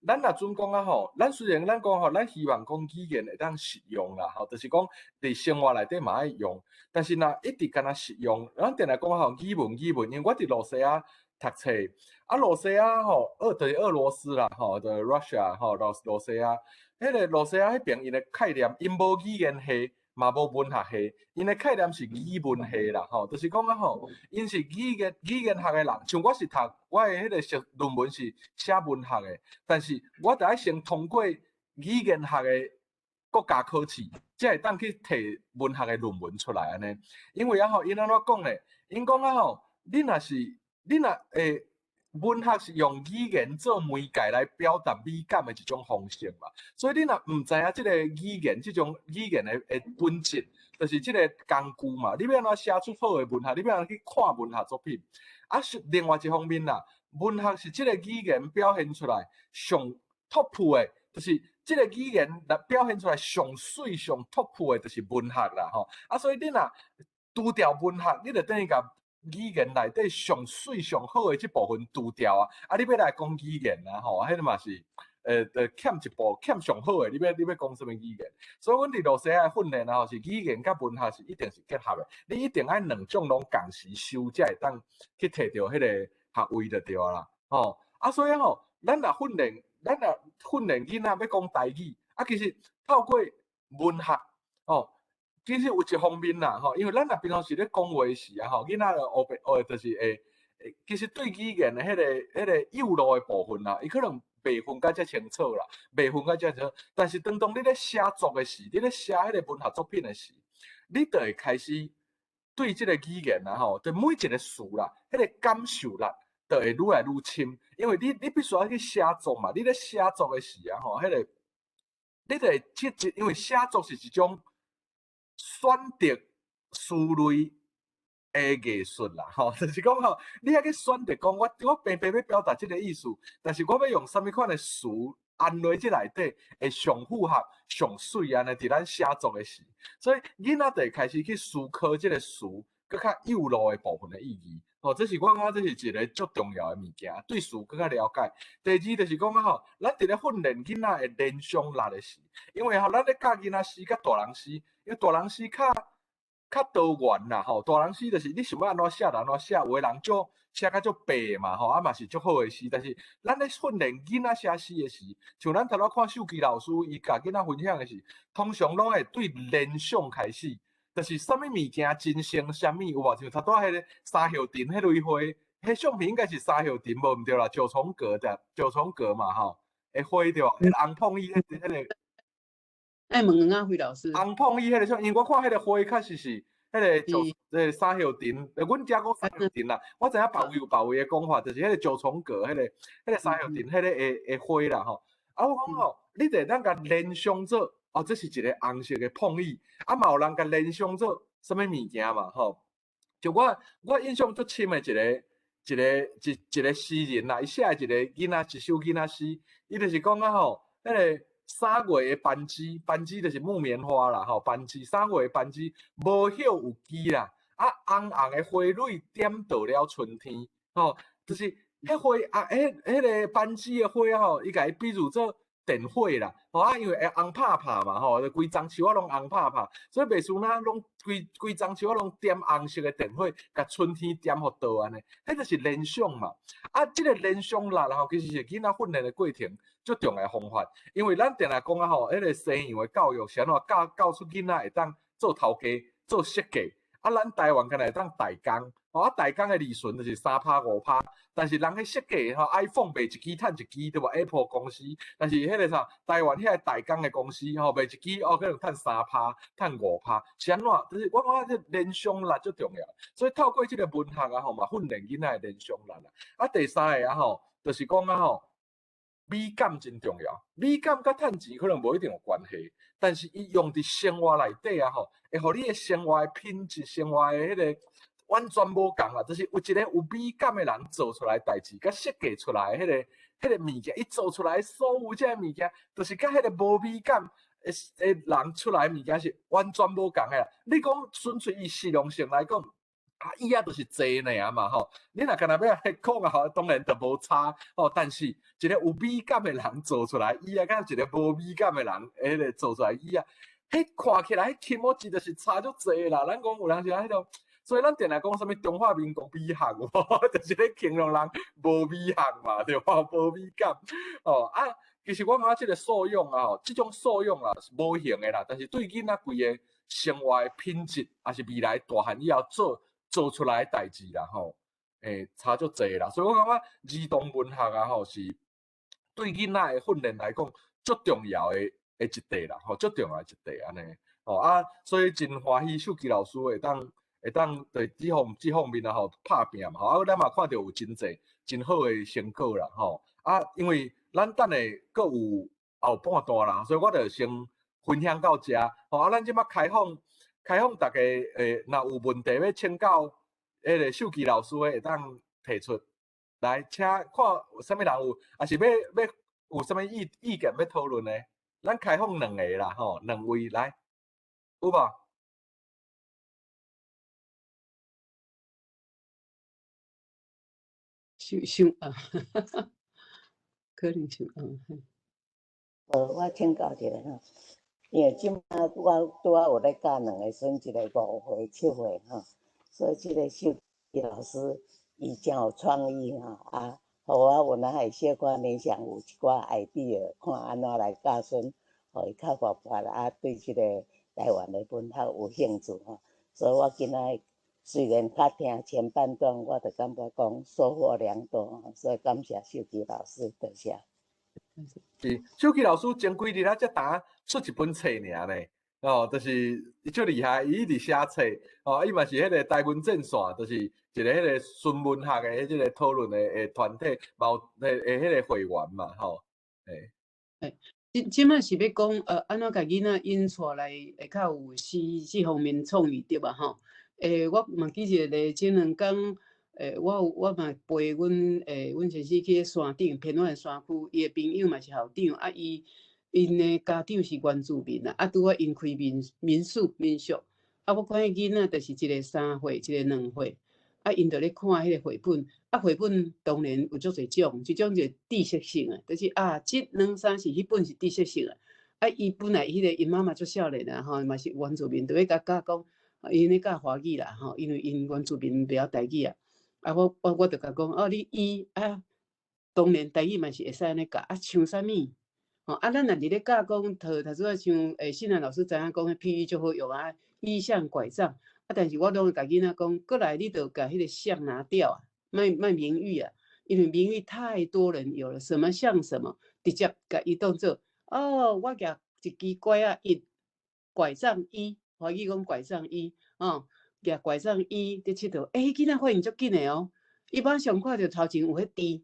咱若準講啊吼，咱雖然咱講吼，咱希望講語言會當實用啦吼，就是講佇生活內底嘛愛用。但是若一直干焦實用，咱定定講吼語文語文，因為我佇露西亞讀冊，啊露西亞吼，就是俄羅斯啦吼，就是 Russia 吼，露西亞，彼個露西亞彼爿𪜶的概念，𪜶無語言系。嘛無文學系，𪜶的概念是語文系啦，吼，就是講啊吼，𪜶是語言學的人，像我是讀我的彼個碩論文是寫文學的，但是我著愛先通過語言學的國家考試，才會當去提文學的論文出來按呢。因為啊吼，𪜶按怎講咧？𪜶講啊吼，你若是你若會文學是用語言做媒介來表達美感的一種方式嘛，所以你若毋知影這個語言，這種語言的本質，就是這個工具嘛。你欲按怎寫出好的文學？你欲按怎去看文學作品？啊，是另外一方面啦，文學是這個語言表現出來上 top 的，就是這個語言來表現出來上媠上 top 的，就是文學啦吼。啊，所以你若除掉文學，你就等於共語言內底上媠上好的這部分除掉啊！啊，你欲來講語言啊吼，彼個嘛是，欠一步，欠上好的，你欲講啥物語言？所以阮佇露西亞訓練啊，吼，是語言佮文學是一定是結合的，你一定愛兩種攏仝時修，才會當去提著彼個學位就對啦，吼！啊，所以吼，咱若訓練囡仔欲講台語，啊，其實透過文學，吼。其實有一方面啦，吼，因為咱若平常時咧講話時啊，吼，囡仔就烏白學，就是會，其實對語言的彼個幼路的部分啦，伊可能袂分甲遮清楚啦，袂分甲遮清楚。但是當你咧寫作的時，你咧寫彼個文學作品的時，你就會開始對這個語言啊，吼，對每一個詞啦，彼個感受力就會愈來愈深。因為你必須愛去寫作嘛，你咧寫作的時啊，吼，彼個你就會去，因為寫作是一種選擇思慮的藝術啦，吼，就是講吼，你愛去選擇講，我平平欲表達這個意思，但是我欲用啥物款的詞按落這內底會上符合、上媠按呢，佇咱寫作的時，所以囡仔就會開始去思考這個詞閣較幼路的部分的意義。吼，這是我感覺這是一個足重要的物件，對詞閣較了解。第二就是講啊吼，咱佇咧訓練囡仔的聯想力的時，因為吼，咱咧教囡仔詩佮大人詩，因為大人詩較多元啦，吼，大人詩就是你想欲按怎寫就按怎寫，有的人足寫較足白嘛，吼，啊嘛是足好的詩。但是咱咧訓練囡仔寫詩的時，像咱頭拄看秀琪老師伊共囡仔分享的是，通常攏會對聯想開始。就是啥物物件真生啥物有無？像頭拄仔彼個三葉藤彼類花，彼相片應該是三葉藤無毋對啦，九重閣的九重閣嘛吼，的花對無？彼個紅膨椅彼個。愛問阿輝老師。紅膨椅彼個相，因為我看彼個花確實是彼個九，彼個三葉藤，阮遮講三葉藤啦，我知影別位有別位的講法，就是彼個九重閣，彼個三葉藤，彼個的花啦吼。啊，我講吼，你就會當共聯想做。哦，這是一個紅色的膨椅，啊嘛有人共聯想做啥物物件嘛，吼。就我印象足深的一個詩人啦，伊寫的一個囡仔一首囡仔詩，伊就是講啊吼，彼個三月的班枝，班枝就是木棉花啦，吼，班枝三月的班枝無葉有枝啦，啊紅紅的花蕊點著了春天，吼，就是彼花啊，彼個班枝的花吼，伊共伊比喻做電火啦，吼啊，因為會紅拍拍嘛，吼，就規叢樹仔攏紅拍拍，所以袂輸若攏規規叢樹仔攏點紅色的電火，共春天點予著按呢，彼就是聯想嘛。啊，這個聯想力吼，其實是囡仔訓練的過程足重要的方法，因為咱定定講啊吼，彼個西洋的教育是按怎教教出囡仔會當做頭家、做設計，啊，咱台灣敢若會當代工。吼啊，代工的利潤就是3趴5趴，但是人彼設計吼，iPhone 賣一支趁一支對無？Apple 公司，但是彼個啥，台灣遐個代工的公司吼，賣一支哦，可能趁3趴、趁5趴，是按怎？就是我感覺這聯想力足重要，所以透過這個文學啊吼嘛，訓練囡仔的聯想力啦。啊，第三個啊吼，就是講啊吼，美感真重要，美感佮趁錢可能無一定有關係，但是伊用佇生活內底啊吼，會予你的生活的品質、生活的彼個完全無仝啦，就是有一個有美感的人做出來代誌，佮設計出來彼個物件，伊做出來所有這个物件，就是佮彼個無美感的人出來的物件是完全無仝的啦。你講純粹以實用性來講，啊，椅仔就是坐爾嘛吼。你若干焦欲按呢講啊吼，當然就無差吼。但是一個有美感的人做出來椅仔，佮一個無美感的人，彼個做出來椅仔，彼看起來彼気持ち就是差足濟啦。咱講有當時啊，彼種。所以咱定定講啥物中華民國美學，就是咧形容人無美學嘛，對無？無美感。哦啊，其實我感覺這個素養啊，這種素養啊是無形的啦，但是對囡仔規個生活的品質，抑是未來大漢以後做出來的代誌啦，吼，會差足濟啦。所以我感覺兒童文學啊，吼是對囡仔的訓練來講，足重要的一塊啦，吼，足重要的一塊按呢，吼啊，所以真歡喜秀琪老師會當對這方面啊吼拍拚嘛，吼啊，咱嘛看著有真濟真好的成果啦，吼啊，因為咱等下閣有後半段啦，所以我就先分享到遮，吼啊，咱這擺開放，大家若有問題欲請教彼个秀琪老師的，會當提出來，請看有啥物人有，抑是欲有啥物意見欲討論的，咱開放兩個啦，吼，兩位來，有無？想想啊，可能想啊。我請教一下吼，因為這擺我拄仔有咧教兩个孫，一个5歲、7歲吼，所以這个秀琪老師伊真有創意吼，啊，予我有哪會小可聯想有一寡 idea，看按怎來教孫，予伊較活潑啊，對這個台灣的文學有興趣吼，所以我今仔雖然較聽前半段，我就感覺講收穫良多，所以感謝秀琪老師，多謝。是，秀琪老師前幾日啊，才剛出一本冊爾呢，哦，就是伊足厲害，伊一直寫冊，哦，伊嘛是彼個台灣陣線，就是一个彼個純文學的彼個討論的團體，嘛有彼個會員嘛，吼，欸。欸，這擺是欲講，按怎共囡仔引帶來會較有詩這方面創意對吧？吼，欸，我嘛記一个前兩工，欸，我嘛陪阮先生去山頂偏遠的山區，伊的朋友嘛是校長，啊，𪜶的家長是原住民啊，啊，拄仔𪜶開民宿，啊，我看彼囡仔就是一个3歲，一个2歲，啊，𪜶就咧看彼个繪本，啊，繪本當然有足濟種，一種就知識性的，就是啊，這兩三是彼本是知識性的，啊，伊本來彼個𪜶媽媽足少年啊，吼，嘛是原住民，就欲共教講，𪜶咧教華語啦，吼，因為𪜶原住民袂曉台語啊，啊，我就共講，哦，你伊啊，當然台語嘛是會使按呢教，啊，像啥物？吼，啊，咱若佇咧教講，頭拄仔像信蘭老師知影講，彼譬喻足好用啊，意象拐杖，啊，但是我攏會共囡仔講，過來你著共彼个像拿掉啊，莫明喻啊，因為明喻太多人有了，什麼像什麼，直接共伊當做，哦，我舉一支拐仔一，拐杖一，華語講拐杖一，哦，舉拐杖一佇𨑨迌，欸，囡仔反應足緊的哦，伊馬上看著頭前有彼支，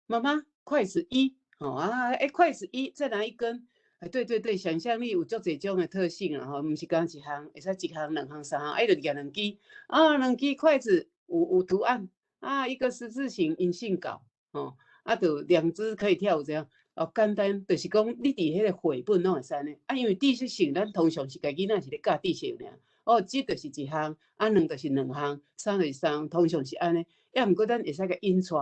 媽媽，筷子一。哦啊，欸，筷子一，再拿一根，欸，對對對，想象力有足濟種的特性啦吼，毋是干一項，會使一項、兩項、三項，欸，就舉兩支，啊，兩支筷子有圖案，啊，一個十字形銀杏搞，吼，啊，就兩隻可以跳舞這樣，哦，簡單，就是講你佇彼个繪本攏會使呢，啊，因為知識性，咱通常是共囡仔是咧教知識爾，哦，這就是一項，啊，兩就是兩項，三就是三，通常是按呢，抑毋過咱會使共引帶，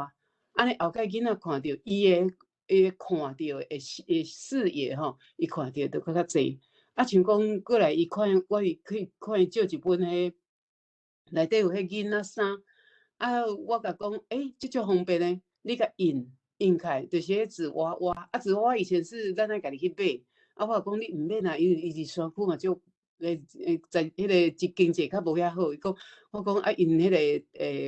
按呢後蓋囡仔看著伊的。伊看著的視野吼，伊看著就閣較濟。啊，像講過來，伊看我去看伊借一本彼內底有彼囡仔衫，啊，我共講，欸，這足方便的，你共印印開，就是彼紙娃娃。啊，紙娃娃以前是咱愛家己去買，啊，我講你毋免啦，因為伊佇山區嘛，足在彼个經濟較無遐好。伊講，我講啊，𪜶彼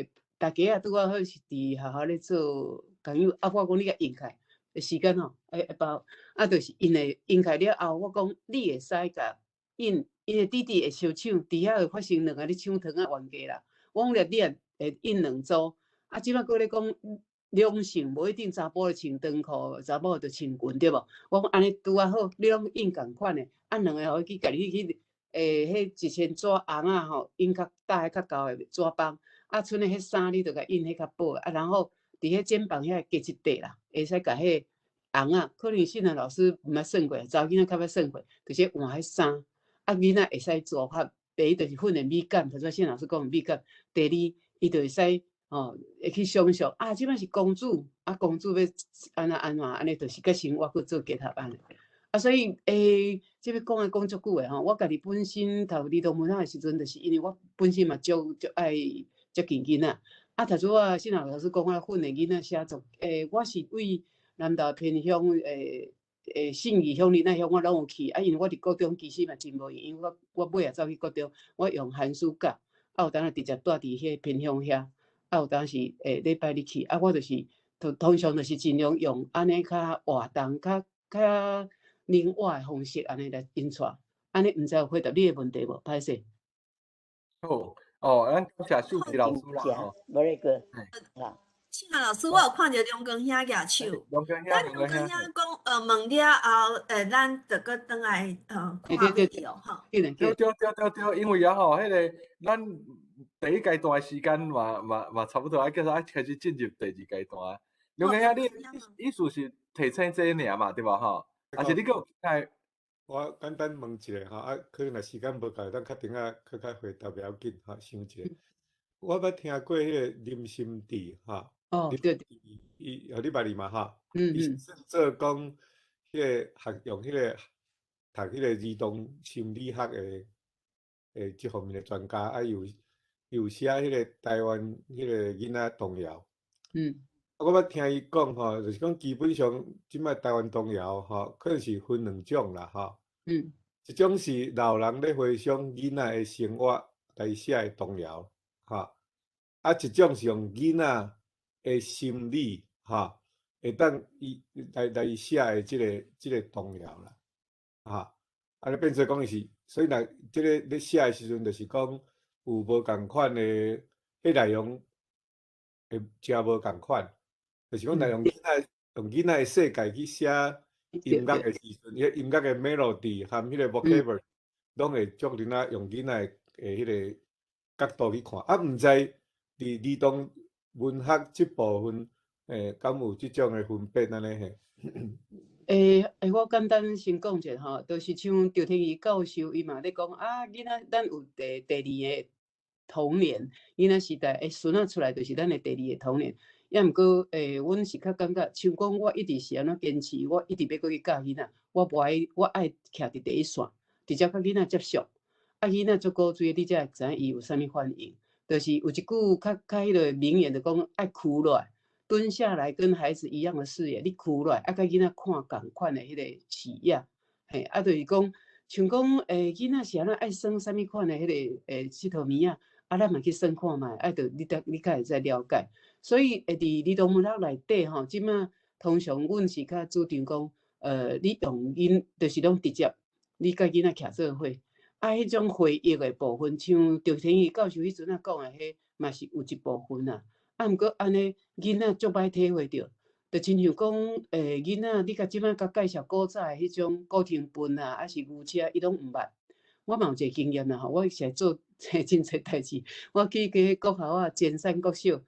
个大家啊，拄仔好是佇學校咧做工友，啊，我講你共印開。時間吼，會包啊，就是𪜶會印開了後，我講你會使共印，𪜶的弟弟會相搶，佇遐會發生兩个咧搶糖仔冤家啦。我講你也會印兩組，啊，這擺閣咧講兩性，無一定查埔咧穿長褲，查某就穿裙對無？我講按呢拄仔好，你攏印仝款的，啊，兩个予伊去家己去，彼一千紙紅仔吼，印較大較厚的紙枋，啊，賰的彼衫你就共印彼較薄，啊，然後。佇彼肩膀遐加一塊啦，會使共彼紅仔，可能信蘭老師毋捌算過，查某囡仔較捌算過，就是換彼衫，啊，囡仔會使組合。第一就是訓練美感，頭先信蘭老師講美感。第二，伊就會使吼，會去想象啊，這擺是公主，啊，公主欲按怎按怎，按呢就是佮生活閣做結合按呢。啊，所以這欲講來講足久的吼，我家己本身讀兒童文學的時陣，就是因為我本身嘛足愛接近囡仔。啊，頭拄仔信蘭老師講我訓練囡仔寫作，我是對南投偏鄉，信義鄉、仁愛鄉，我攏有去。啊，因為我佇國中其實嘛真無閒，因為我尾仔走去國中，我用寒暑假，啊有當時直接蹛佇彼個偏鄉遐，啊有當時禮拜日去，啊我就是通常就是盡量用按呢較活動、較靈活的方式，按呢來引帶。按呢毋知有回答你的問題無？歹勢。好，哦，咱感謝秀吉老師啦，吼。 Very good。好。信涵老師，我有看著龍光兄舉手。龍光兄，咱龍光兄講，問了後，咱就閣轉來，看video 吼。對對對對對，因為啊吼，彼个咱第一階段的時間嘛差不多，愛叫做愛開始進入第二階段。龍光兄，你意思是提醒這爾嘛，對無吼？還是你閣有其他？我簡單問一下吼，啊，可能若時間無夠，咱較等下閣較回答袂要緊吼，想一下。我捌聽過彼个林心智吼。哦，對對。伊，哦，你捌伊嘛吼？伊是做講彼个學用彼个讀彼个兒童心理學的這方面的專家，啊，伊有寫彼个台灣彼个囡仔童謠。啊，我捌聽伊講吼，就是講基本上這擺台灣童謠吼，可能是分兩種啦吼。一種是老人咧回想囡仔的生活來寫的童謠，吼。啊，一種是用囡仔的心理，吼，會當伊來寫的這個童謠啦，哈。啊，你變做講伊是，所以若這个咧寫的時陣，就是講有無仝款的彼內容會誠無仝款，就是講若用囡仔的世界去寫音樂的時陣，彼音樂的 melody 含彼個 vocabulary，攏會足囡仔用囡仔的彼个角度去看，啊，毋知佇兒童文學這部分，敢有這種的分別按呢嘿？我簡單先講一下吼，就是像趙天儀教授，伊嘛咧講啊，囡仔咱有第二個童年，囡仔時代，孫仔出來就是咱的第二個童年。抑毋過，阮是較感覺，像講我一直是按怎堅持，我一直欲閣去教囡仔，我無愛，我愛徛佇第一線，直接佮囡仔接觸。啊，囡仔足古錐，你才會知影伊有啥物反應。就是有一句較彼个名言，就講愛屈落來，蹲下來跟孩子一樣的視野，你屈落來，啊，佮囡仔看仝款的彼个視野，嘿，啊，就是講，像講，囡仔是按怎愛耍啥物款的彼个𨑨迌物仔，啊，咱嘛去耍看覓，啊，著你較會使了解。所以會佇兒童文學內底吼，這馬通常阮是較主張講，你用𪜶就是攏直接，你佮囡仔徛做伙。啊，彼種回憶的部分，像趙天儀教授彼陣仔講的，彼嘛是有一部分啊。啊，毋過按呢，囡仔足歹體會著，就親像講，囡仔你共這馬共介紹古早的彼種古天糞啊，抑是牛車，伊攏毋捌。我嘛有一个經驗啦吼，我是做真濟代誌，我去國校啊，尖山國小，共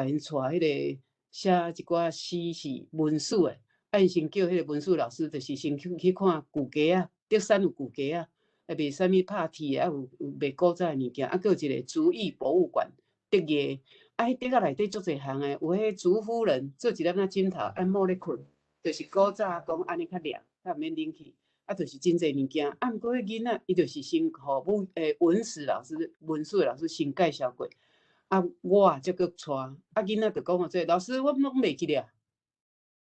𪜶帶彼个寫一寡詩是文史的，啊，𪜶先叫彼个文史老師，就是先去看舊街仔，竹山有舊街仔。啊，賣啥物拍鐵的，啊有賣古早的物件，啊，閣有一个竹藝博物館，竹藝，啊，彼竹仔內底足濟項的，有彼竹夫人做一粒仔枕頭，按摩咧睏，就是古早講按呢較涼，較毋免冷氣，啊，就是真濟物件。啊，毋過彼囡仔伊就是先予文史老師、文史的老師先介紹過，啊，我才閣帶，啊，囡仔就講予做老師，我攏袂記得。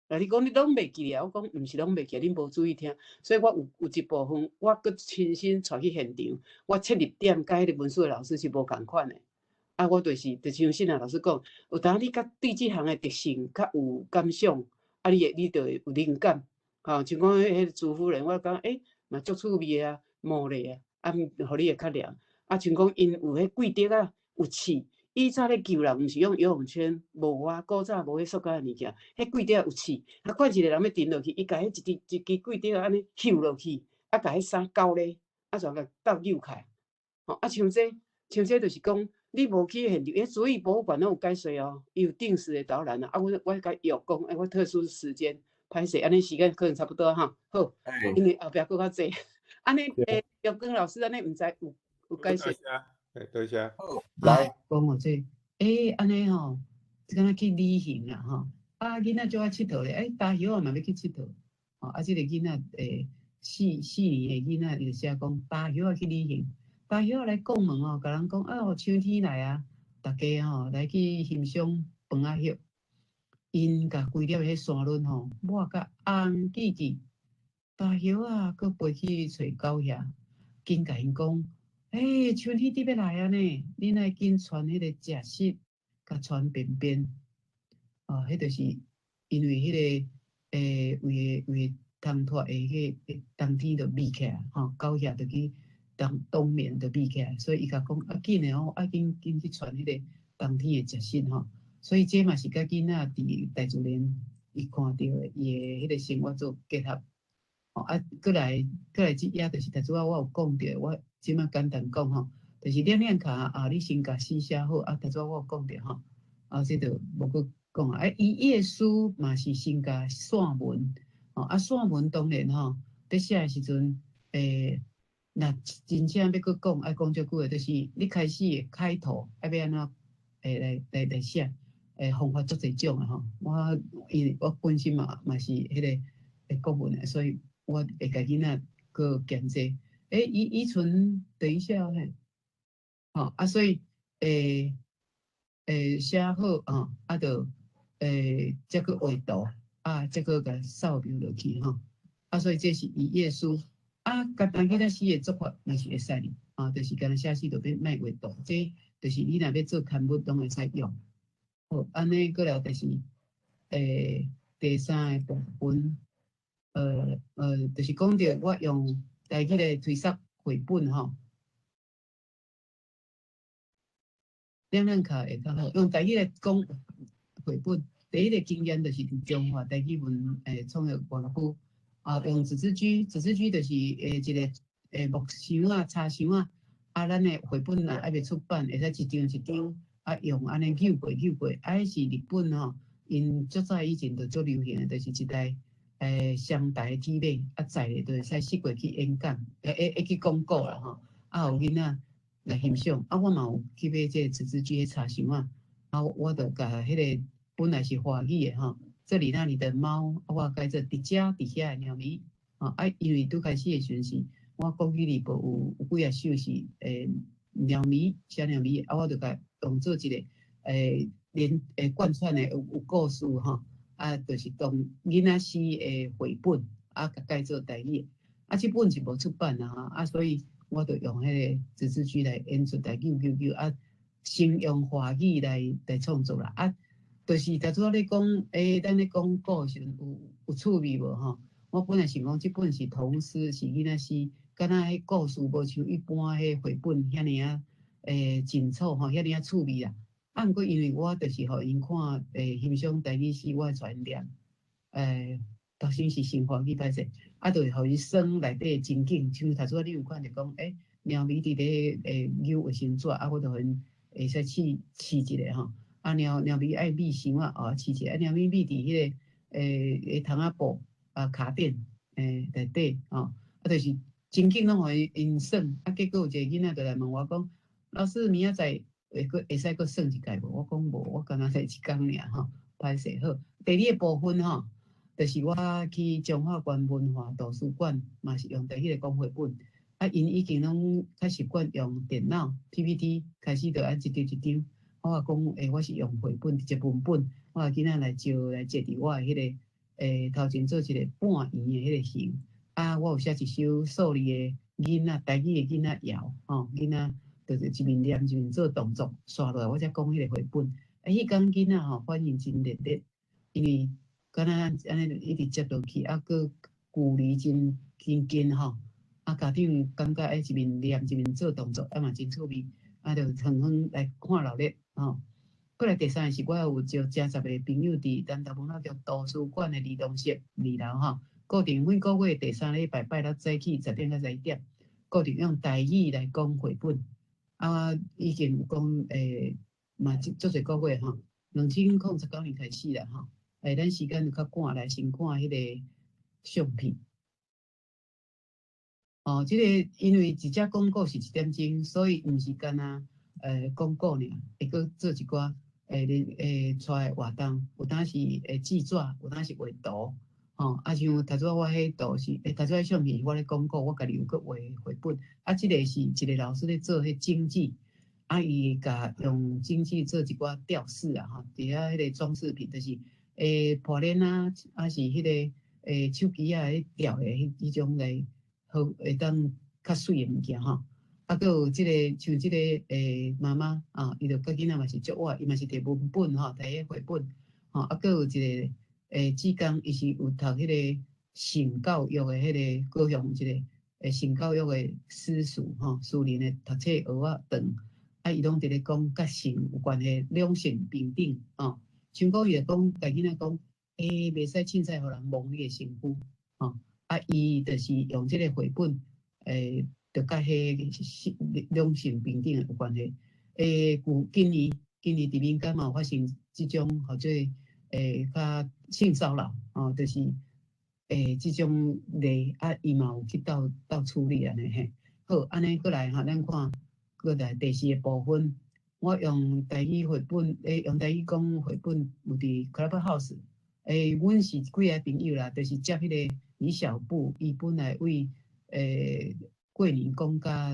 啊！你講你攏袂記得，我講毋是攏袂記，恁無注意聽，所以我有一部分，我閣親身帶去現場，我切入點佮彼个文史的老師是無仝款的。啊，我就是像信涵老師講，有當你較對這項的特性較有感想，啊，你就會有靈感。吼，像講彼个朱夫人，我感覺嘛足趣味的啊，魔力啊，啊，予你會較涼。啊，像講𪜶有彼桂竹仔，有刺。以早咧救人，毋是用游泳圈，無啊，古早無彼塑膠的物件，彼桂竹仔有刺，啊，看一个人欲沉落去，伊共彼一支一支桂竹仔按呢搝落去，啊，共彼衫勾咧，啊，全共斗扭開。吼，啊，像這就是講，你無去現場，彼竹藝博物館攏有解說哦，伊有定時的導覽啊。啊，我共約講，欸，我特殊時間，歹勢，按呢時間可能差不多哈。好，因為後壁閣較濟。按呢，玉光老師按呢，毋知有解說。多謝。來，講予這，欸，按呢吼，敢若去旅行啦吼，啊，囡仔足愛𨑨迌咧，欸，大葉仔嘛欲去𨑨迌，吼，啊，這个囡仔，四年的囡仔，伊就寫講，大葉仔去旅行，大葉仔來國門哦，共人講，哦，秋天來啊，逐家吼來去欣賞楓仔葉，𪜶共規粒彼山崙吼抹甲紅記記，大葉仔閣飛去揣狗遐，緊共𪜶講。欸，秋天佇欲來啊呢，恁愛緊穿彼个食食，共穿便便。哦，彼就是因為彼个為個為冬脫的彼个冬天就覕起來，吼，狗額就去冬冬眠就覕起來，所以伊共講啊，緊的哦，愛緊緊去傳彼个冬天的食食吼。所以這嘛是佮囡仔佇大自然伊看著的伊的彼个生活做結合。吼啊，閣來這頁就是頭拄仔我有講著，我這馬簡單講吼，就是亮亮卡啊，你先共詩寫好啊，頭拄仔我有講著吼，啊，這就無閣講啊。啊，伊頁書嘛是先共散文，吼啊，散文當然吼，佇寫的時陣，若真正欲閣講，愛講足久的，就是你開始的開頭愛欲按怎來寫，方法足濟種啊吼。我因為我本身嘛是彼个國文的，所以我會共囡仔閣兼這。依存，等一下嘿，吼啊，所以寫好吼，啊，就才閣畫圖，啊，才閣共掃描落去吼。啊，所以這是伊頁書。啊，簡單囡仔詩的做法嘛是會使哩，啊，就是干焦寫詩就欲莫畫圖，這就是你若欲做刊物攏會使用。好，按呢閣來就是，第三个部分，就是講著我用台語來推捒繪本吼，兩兩卡會較好，用台語來講繪本。第一个經驗就是佇中華台語文創作園區啊，用紙質居，紙質居就是一个木箱仔、柴箱仔，啊，咱的繪本若猶未出版，會使一張一張啊用按呢扭過扭過，啊，彼是日本吼，𪜶足早以前就足流行的，就是一台雙台鐵馬，啊載咧就會使穑過去演講，會去廣告啦吼，啊，予囡仔來欣賞，啊，我嘛有去買這个紙質居的柴箱仔，啊，我就共彼个本來是華語的吼，這裡那裡的貓，啊，我改做佇遮佇遐的貓咪，吼，啊，因為拄開始的時陣是，我國語裡部有幾仔首是貓咪寫貓咪，啊，我就共當做一个連貫穿的有故事吼，啊，就是當囡仔詩的繪本，啊，共改做台語，啊，這本是無出版啊，啊，所以我就用彼个紙質居來演出來扭扭扭，啊，先用華語來創作啦，啊。就是頭拄仔咧講，咱咧講故事有趣味無吼？我本來想講這本是童詩，是囡仔詩，敢若彼故事無像一般彼繪本遐爾仔緊湊吼，遐爾仔趣味啦。啊，毋過因為我就是予𪜶看，欣賞台語詩，我會帶𪜶念，頭先是先歡喜歹勢，啊，就會予𪜶耍內底情景，像頭拄仔你有看著講，貓咪佇咧扭衛生紙，啊，我就予𪜶會使試試一下吼。啊，貓貓咪愛覕箱仔，哦，試一下，啊，貓咪覕佇彼个窗仔布啊跤墊內底吼，啊，就是情景攏予𪜶耍，啊，結果有一个囡仔就來問我講，老師明仔載會閣會使閣耍一擺無？我講無，我敢若才一工爾吼，歹勢好。第二个部分吼，就是我去彰化縣文化圖書館，嘛是用台語來講繪本，啊，𪜶已經攏較習慣用電腦 PPT，開始就按一張一張。我講，我是用繪本直接文本，我囡仔來招來坐佇我的彼个頭前做一個半圓的彼個形。啊，我有寫一首數字的囡仔，台語的囡仔謠，吼，囡仔就是一面念一面做動作，煞落來我才講彼個繪本。啊，彼工囡仔吼反應真熱烈，因為敢若按呢一直接落去，啊，閣距離真真近吼，啊，家長感覺一面念一面做動作，啊嘛真趣味，啊，就遠遠來看熱鬧。吼，閣來第三个是，我有招誠濟个朋友佇南投文化局圖書館的兒童室二樓吼，固定每個月第三禮拜拜六早起10點到11點，固定用台語來講繪本。啊，已經有講嘛足濟個月吼，2019年開始啦吼。咱時間就較趕，來先看彼个相片。哦，這個因為一隻廣告是一點鐘，所以毋是干焦廣告爾，會閣做一寡帶活動，有當時會製紙，有當時畫圖，吼，啊像頭拄仔我彼圖是，頭拄仔相片是我咧廣告，我家己有閣畫繪本，啊，這個是一個老師咧做彼精緻，啊，伊共用精緻做一寡吊飾啊，吼，佇遐彼個裝飾品，就是破鏈啊，抑是彼个手機仔彼吊的彼種來好會當較媠的物件吼。啊，閣有這個像這個媽媽啊，伊就佮囡仔嘛是足活，伊嘛是摕文本吼，摕彼繪本，吼，吼，啊，閣有一個志工，伊是有讀彼個性教育的彼個高雄一個性教育的私塾吼，私人的讀冊學仔長，啊，伊攏佇咧講佮性有關係，兩性平等吼。像講伊會講，共囡仔講，袂使凊彩予人摸你的身軀，吼，啊，伊就是用這個繪本，就佮彼兩性平等有關係。舊今年，今年佇民間嘛有發生這種號做較性騷擾，吼，就是這種例，啊，伊嘛有去鬥鬥處理按呢嘿。好，按呢閣來吼，咱看閣來第四個部分，我用台語繪本，用台語講繪本，有佇 Clubhouse。阮是幾个朋友啦，就是接彼個李小布，伊本來為過年講甲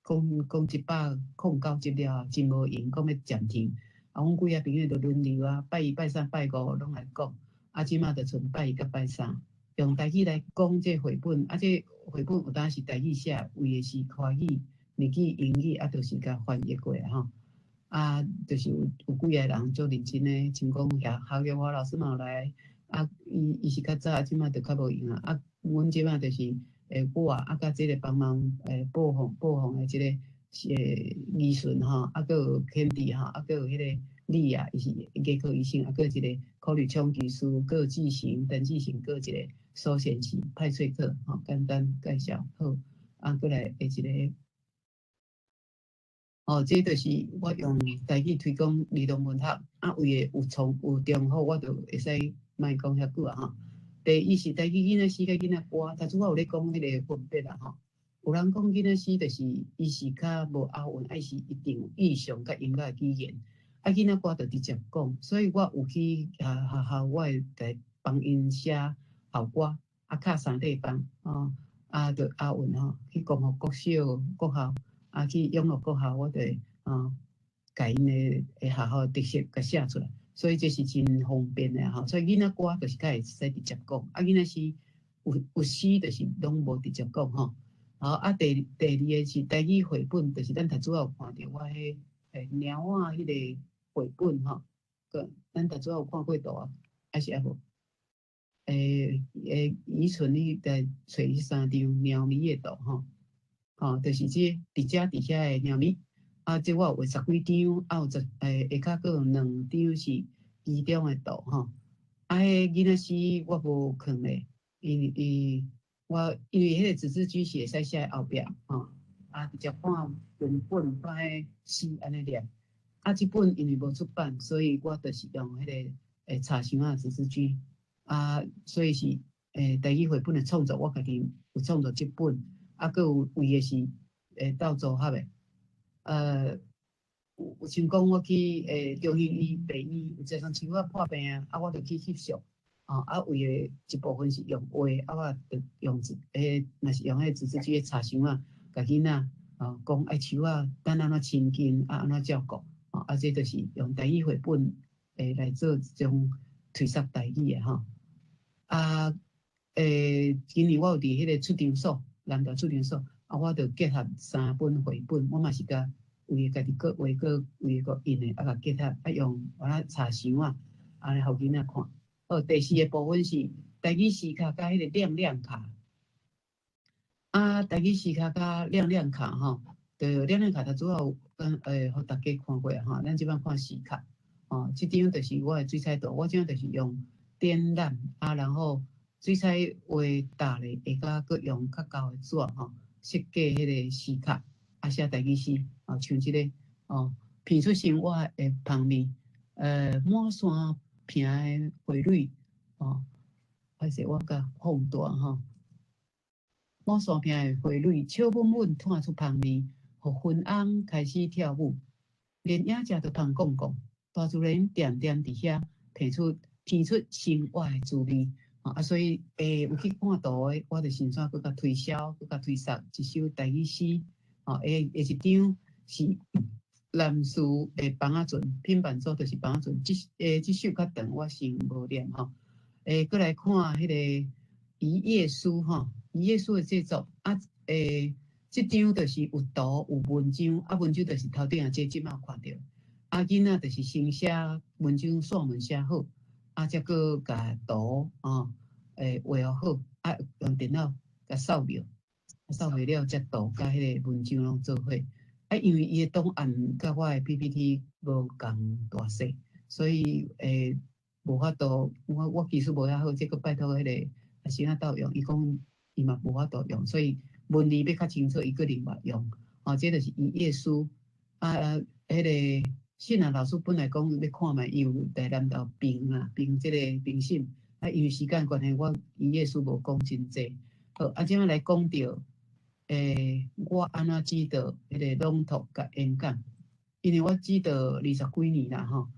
講講109集了後，真無閒，講欲暫停。啊，阮幾个朋友就輪流啊，拜一、拜三、拜五攏來講。啊，這馬就賰拜一佮拜三，用台語來講這繪本。啊，這繪本有當時台語寫，為的是華語、日語、英語，啊，就是共翻譯過來吼。啊，就是有幾個人足認真的，像講遐郝玉華老師嘛有來，啊，伊是較早，啊，這馬就較無閒啊。啊，阮這馬就是我啊，佮這個幫忙播放的這個宜順吼，啊，閣有肯迪吼，啊，閣有彼個李啊，伊是牙科醫生，啊，閣有一個考慮搶技師，閣有志成、陳志成，閣有一個蘇賢慈派翠克，吼，簡單介紹好，啊，閣來下一個。哦，這就是我用台語推廣兒童文學，啊，為的有重有重複，我就會使莫講遐久啊吼。第一是台語囡仔詩佮囡仔歌，頭拄我有咧講彼個分別啦吼。有人講囡仔詩就是伊是較無押韻，愛是一定有意象佮音樂語言。啊，囡仔歌就直接講，所以我有去學校，我會來幫𪜶寫校歌，啊，敲三塊板，吼，啊，就押韻吼，去光復國小、國校。啊，去永樂國校，我就會共𪜶的學校特色共寫出來，所以這是真方便的吼。所以囡仔歌就是較會使直接講，啊，囡仔詩有詩就是攏無直接講吼。好，啊，第二个是台語繪本，就是咱頭拄仔有看著我彼貓仔彼個繪本吼，閣咱頭拄仔有看過圖啊，還是猶無？宜純你來揣彼三張貓咪的圖吼。吼，就是這佇遮佇遐的貓咪，啊，這我有畫十幾張，啊有十下跤閣有兩張是其中的圖吼。啊，彼囡仔詩我無囥咧，伊伊我因為彼個紙質居是會使寫佇後壁吼，啊直接看文本看彼詩按呢念。啊，這本因為無出版，所以我就是用彼個插箱仔紙質居，啊，所以是台語繪本的創作，我家己有創作這本。啊，閣有為的是鬥組合的，有像講我去中興醫病院有一陣樹仔破病啊，啊，我就去翕相，哦，啊，為的一部分是用畫，啊，我就用一，若是用彼個紙質紙的插箱仔，共囡仔哦講愛樹仔咱按怎親近，啊，按怎照顧，哦，啊，這就是用台語繪本來做一種推廣台語的吼，啊，今年我有佇彼個出場所。南投出場所，啊，我就結合三本繪本，我嘛是共為家己閣畫閣為閣印的，啊，共結合，啊，用我來插箱仔，按呢予囡仔看。好，第四个部分是台語詩卡佮彼個亮亮卡。啊，台語詩卡佮亮亮卡吼，就亮亮卡頭拄仔有跟予大家看過吼，咱這擺看詩卡，吼，這張就是我的水彩圖，我這張就是用點染啊，然後。水彩畫大咧，下跤閣用較厚的紙吼，設計彼個詩卡，啊寫台語詩，哦，像這個哦，品出生活的芳味，滿山坪的花蕊，哦，歹勢我共放大吼，滿山坪的花蕊，笑悶悶湠出芳味，予昏翁開始跳舞，連影食著芳摃摃，大自然恬恬佇遐，品出生活的滋味。啊，所以有去看圖的，我就先煞閣共推銷，閣共推捒一首台語詩。吼，下下一張是南勢的放仔船，品辦組就是放仔船。這首較長，我先無念吼。閣來看彼個一頁書吼，一頁書的製作啊，這張就是有圖有文章，啊，文章就是頭頂仔這這馬看著。啊，囡仔就是先寫文章，散文寫好，啊，才閣共圖哦，畫好，啊，用電腦共掃描，掃描了才圖佮彼個文章攏做伙。啊，因為伊的檔案佮我的 PPT 無仝大細，所以無法度，我技術無遐好，這閣拜託彼個學生仔鬥用，伊講伊嘛無法度用，所以文字欲較清楚，伊閣另外用。哦，這就是伊頁書。啊，彼個信蘭老師本來講欲看覓，伊有佇南投評啊，評這個評審。啊，因為時間關係，我伊頁書無講真濟。好，啊，這擺來講著，我按怎指導彼個朗讀佮演講？因為我指導20幾年啦，吼，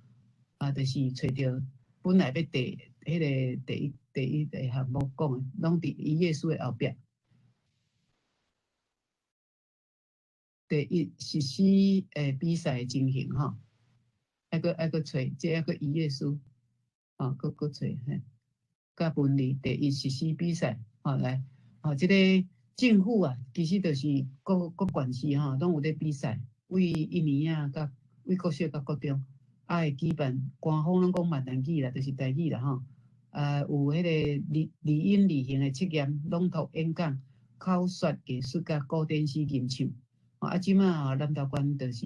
啊，就是揣著本來欲第彼個第一個項目講的，攏佇伊頁書的後壁。第一實施比賽情形吼，愛閣揣，這猶閣伊頁書，吼，閣揣嘿，佮文字第一實施比賽，吼來，吼這個政府啊，其實就是各各縣市吼，攏有咧比賽，為一年仔佮為國小佮國中，啊會舉辦，官方攏講閩南語啦，就是台語啦吼，啊有彼個字音字形的測驗、朗讀、演講、口說藝術佮古典詩吟唱。啊，這擺吼，南投縣就是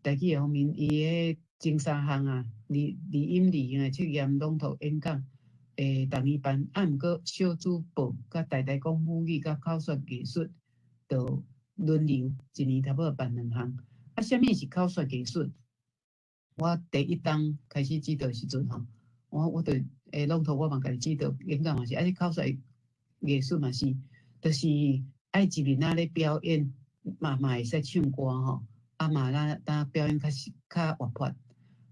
台語的方面，伊彼前三項啊，字音字形的測驗、朗讀、演講，逐年辦。啊，毋過小組報佮台台講母語佮口說藝術，就輪流一年差不多辦兩項。啊，啥物是口說藝術？我第一冬開始指導時陣吼，我就朗讀我嘛家己指導，演講嘛是，啊，這口說藝術嘛是，就是愛一面仔咧表演。嘛會使唱歌吼，啊嘛咱咱表演較較活潑。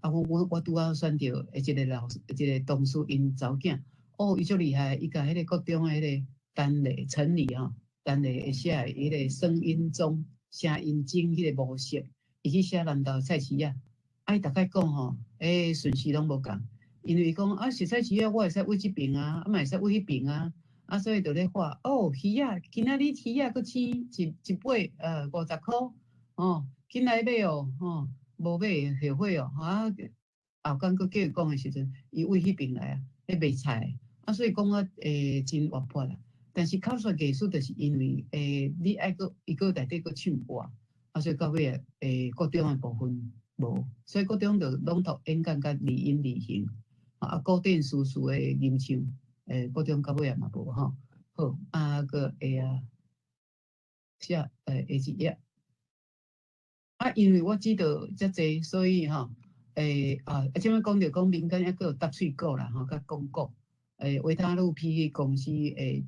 啊，我拄好選著一個老師，一個同事𪜶查某囝，哦，伊足厲害，伊共彼個國中的彼個陳麗陳麗吼，陳麗會寫的彼個聲音鐘聲音鐘彼個模式，伊去寫南投菜市仔，啊，伊逐擺講吼，順序攏無仝，因為伊講啊，是菜市仔，我會使對這爿啊，啊嘛會使對彼爿啊。啊，所以就咧畫哦，魚仔，今仔日魚仔閣青一尾，50箍，哦，緊來買哦，吼，無買後悔哦，啊，後工閣叫伊講的時陣，伊對彼爿來啊，咧賣菜，啊，所以講啊，真活潑啦。但是口說藝術就是因為，你愛閣伊閣內底閣唱歌，啊，所以到尾啊，國中的部分無，所以國中就朗讀、演講佮字音字形，啊，古典詩詞的吟唱。國中到尾也嘛無吼，好，啊，閣下啊，寫下一頁。啊，因為我指導遮濟，所以吼，啊，這擺講著講民間猶閣有搭喙鼓啦，吼，佮講古。維他露 P 公司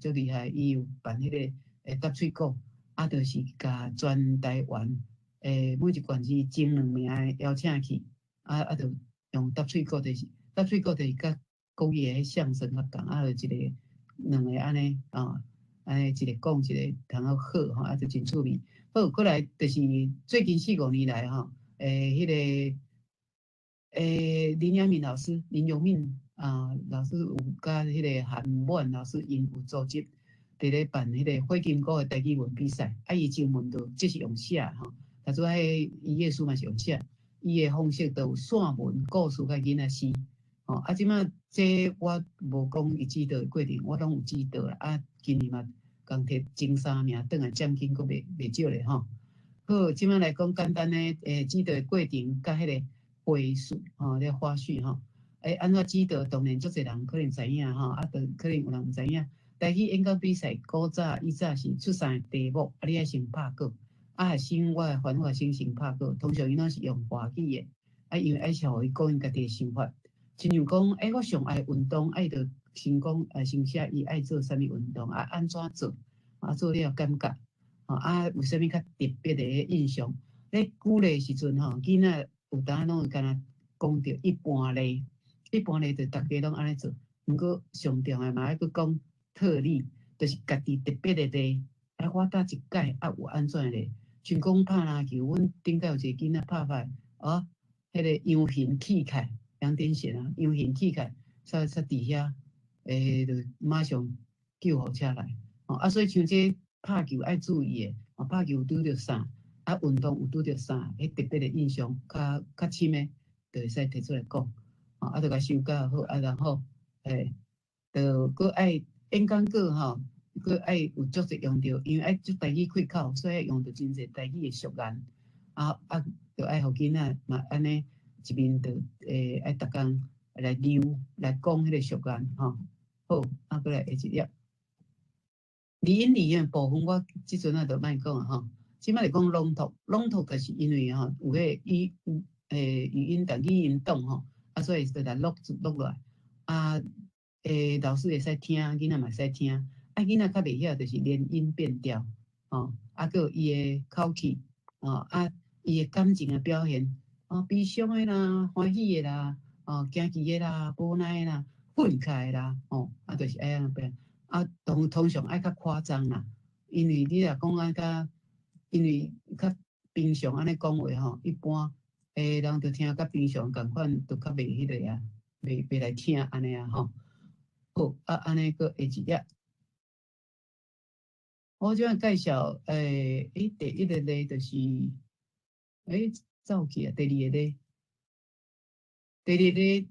足厲害，伊有辦彼個搭喙鼓，啊，就是共全台灣每一縣市前兩名的邀請去，啊啊，就用搭喙鼓，就是搭喙鼓，就是佮國語的相聲較仝，啊，就一個兩個按呢，啊，按呢一個講一個通好好吼，啊，就真趣味。好，過來就是最近四五年來吼，彼個林陽敏老師，林陽敏啊老師有佮彼個韓滿老師𪜶有組織，佇咧辦彼個火金姑的台語文比賽，啊，伊中文就這是用寫吼，頭拄仔彼伊頁書嘛是用寫，伊的方式就有散文、故事佮囡仔詩。吼，啊，這擺這我無講伊指導的過程，我攏有指導啦。啊，今年嘛，共摕前三名轉來獎金閣袂少咧吼。好，這擺來講簡單的指導的過程佮彼個花絮吼，咧花絮吼。按怎指導？當然足濟人可能知影吼，啊，都可能有人毋知影。台語演講比賽古早以早是出三個題目，啊，你愛先拍稿，啊，學生我的煩惱學生先拍稿，通常𪜶攏是用華語的，啊，因為愛是予伊講𪜶家己的想法。親像講，我上愛運動，啊，伊就先講，先寫伊愛做啥物運動，啊，按怎做，啊，做了感覺，吼，啊，有啥物較特別的印象？咧舉例時陣吼，囡仔有當攏會敢若講著一般例，一般例就逐家攏按呢做。毋過上重要嘛愛閣講特例，就是家己特別的例。啊，我搭一屆啊有按怎的例？像講拍籃球，阮頂屆有一個囡仔拍拍，啊，彼個楊賢起開。兩點線啊，楊賢起開，煞煞佇遐，就馬上救護車來。哦，啊，所以像這拍球愛注意的，哦，拍球拄著啥，啊，運動有拄著啥，彼特別的印象較較深的，就會使提出來講。吼，啊，就共修改好，啊，然後，就閣愛演講稿吼，閣愛有足濟用著，因為愛足台語開口，所以愛用著真濟台語的俗諺。啊啊，就愛予囡仔嘛按呢一面就愛逐工來溜來講彼個俗諺吼。好，啊，閣來下一頁。擬音語言部分，我這陣仔就莫講啊吼。這擺是講朗讀，朗讀就是因為吼有彼個語音同語音檔吼，啊，所以就來錄錄落來。啊，老師會使聽，囡仔嘛會使聽。啊，囡仔較袂曉就是連音變調，吼，啊，閣有伊的口氣，吼，啊，伊的感情的表現，哦，悲傷的啦，歡喜的啦，哦，驚奇的啦，無奈的啦，憤慨的啦，吼，啊，就是愛按呢變。啊，通通常愛較誇張啦，因為你若講啊較，因為較平常按呢講話吼，一般人就聽佮平常仝款，就較袂彼个啊，袂袂來聽按呢啊吼。好，啊，按呢閣下一頁。我這擺介紹，第一個例就是，走去啊，第二個例，第二個例，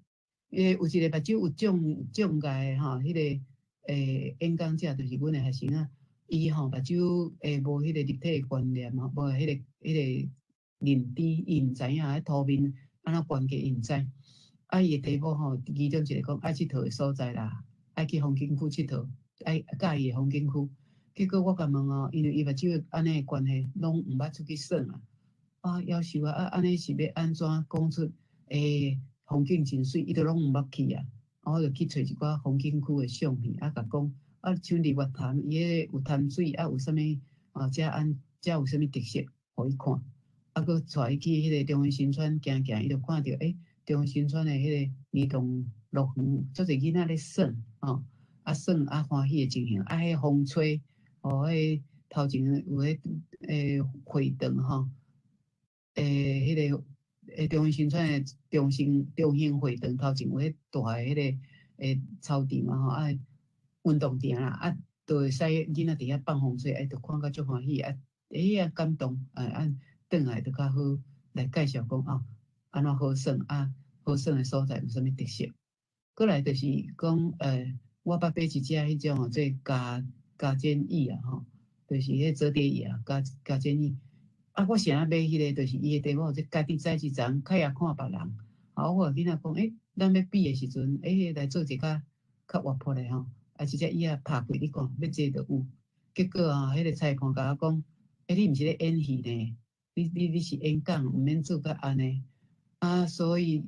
有一個目睭有障障礙的吼，彼個演講者就是阮的學生啊，伊吼目睭無彼個立體觀念吼，無彼個彼個認知，伊毋知影彼圖面按怎關鍵，伊毋知。啊，伊的題目吼，其中一個講愛𨑨迌的所在啦，愛去風景區𨑨迌，愛佮意的風景區。結果我共問哦，因為伊目睭按呢的關係，攏毋捌出去耍啊。啊，夭壽啊，啊，按呢是欲按怎講出風景真媠，伊都攏毋捌去啊。我就去揣一寡風景區的相片，啊，共講啊，像日月潭，伊彼個有潭水，啊，有啥物啊？遮按遮有啥物特色，予伊看。啊，閣帶伊去彼個中央新村行行，伊就看著中央新村的彼個兒童樂園，足濟囡仔咧耍，吼，啊耍啊歡喜的情形，啊，彼風吹，吼，彼頭前有彼會堂吼，彼個中央新村的中心中興會堂頭前有彼大的彼個操場啊吼，啊運動場啦，啊，就會使囡仔佇遐放風吹，就看甲足歡喜，啊，啊感動，啊啊轉來就較好來介紹講哦，按怎好耍啊，好耍的所在有啥物特色。過來就是講，我捌買一隻彼種吼，做加加剪椅啊吼，就是彼摺疊椅啊，加加剪椅。啊，我啥買彼個，就是伊的題目，這家己早一層，較會看別人。啊，我共囡仔講，咱欲比的時陣，來做一個較較活潑的吼，啊，這隻椅仔拍開，你看欲坐就有。結果啊，彼個裁判共我講，你毋是咧演戲呢？你你你是演講，毋免做甲按呢。啊，所以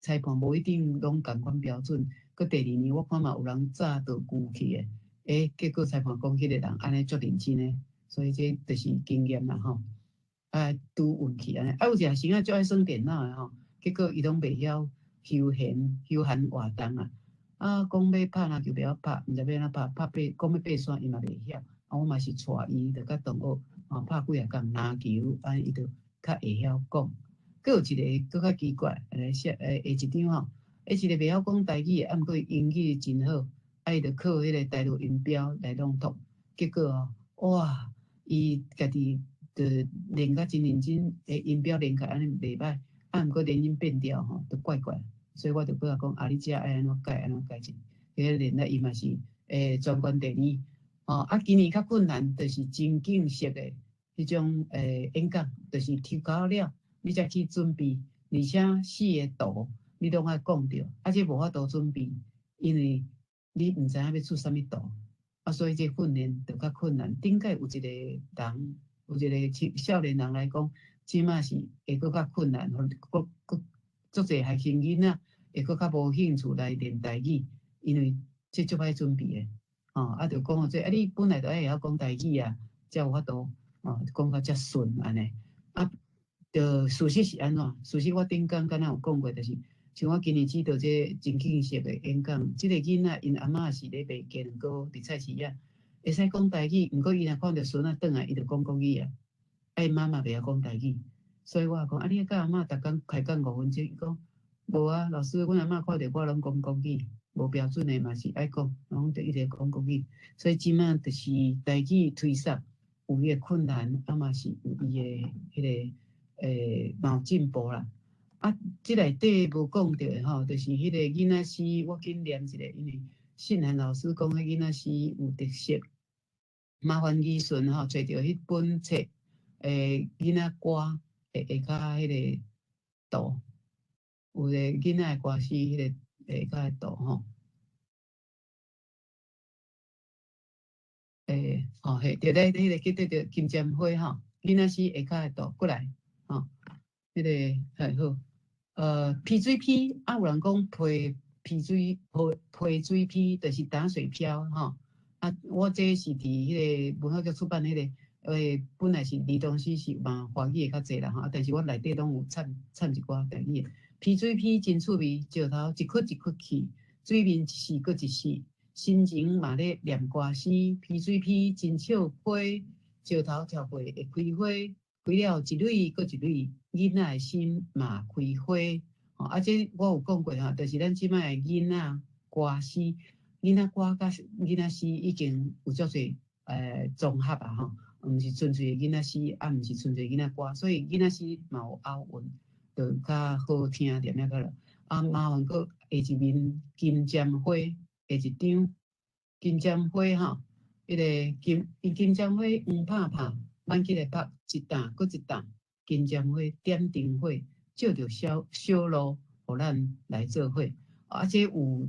裁判無一定攏仝款標準。閣第二年，我看嘛有人紮道具去的，結果裁判講彼個人按呢足認真的，所以這就是經驗啦吼。啊，拄運氣按呢。啊，有一個學生仔足愛耍電腦的吼，結果伊攏袂曉休閒休閒活動啊。啊，講欲拍籃球袂曉拍，毋知欲按怎拍，拍爬講欲爬山伊嘛袂曉。啊，我嘛是帶伊就佮同學啊拍幾仔工籃球，啊，伊就較會曉講。閣有一個閣較奇怪，來寫下一張吼，一個袂曉講台語的，啊，毋過英語真好，啊，伊就靠彼個台語音標來朗讀。結果哦，哇，伊家己就練甲真認真，音標練起來按呢袂歹，啊，毋過連音變調吼，都怪怪，所以我就閣共講，啊，你遮愛按怎改，按怎改進。彼個練了伊嘛是全縣第二。哦，啊，今年較困難，就是情景式的彼種演講，就是抽考了，你才去準備，而且四個圖你攏愛講著，啊，這無法度準備，因為你毋知影欲出啥物圖，啊，所以這訓練就較困難。頂擺有一個人，有一個青少年人來講，這馬是會閣較困難，予閣閣足濟學生囡仔會閣較無興趣來練台語，因為這足歹準備的。吼，啊，就講這，啊，你本來就愛會曉講台語啊，才有法度哦，講甲遮順按呢。啊，就事實是按怎？事實我頂工敢若有講過，就是像我今年指導這情景式的演講，這個囡仔𪜶阿嬤是咧賣雞卵糕，佇菜市仔，會使講台語，毋過伊若看著孫仔轉來，伊就講國語啊。啊，𪜶媽媽袂曉講台語，所以我講，啊，你佮阿嬤逐工開講5分鐘，伊講無啊，老師，阮阿嬤看著我攏講國語，無標準的嘛是愛講，攏就一直講國語，所以這馬就是台語推捒。有伊的困難，啊嘛是有伊的彼个嘛有進步啦。啊，這內底無講著的吼，就是彼个囡仔詩，我緊念一下，因為信涵老師講彼囡仔詩有特色。麻煩宜順吼，揣著彼本冊，囡仔歌會下跤彼個圖，有個囡仔的歌詩，彼個下跤的圖吼。吼嘿，佇咧彼個叫做金針花吼，囡仔詩下跤的圖過來吼，彼個嘿好。皮水批啊，有人講皮皮水皮皮水批，就是打水漂吼。啊，我這是佇彼個文化局出版彼個，本來是兒童詩是嘛華語的較濟啦吼，但是我內底攏有摻摻一寡台語的。皮水批真趣味，石頭一窟一窟去，水面一時閣一時，心情嘛咧念歌詩。皮水批真笑虧，石頭跳過會開花，開了一蕊閣一蕊，囡仔的心嘛開花。吼，啊，這我有講過吼，就是咱這擺的囡仔歌詩。囡仔歌佮囡仔詩已經有足濟綜合啊吼，毋是純粹的囡仔詩，啊毋是純粹囡仔歌，所以囡仔詩嘛有押韻，就較好聽點仔個啦。啊，麻煩閣下一面金針花，下一張金針花吼，彼個金金針花黃拍拍，咱起來拍一擔閣一擔，金針花點燈火，照著小小路，予咱來做伙。啊，這有。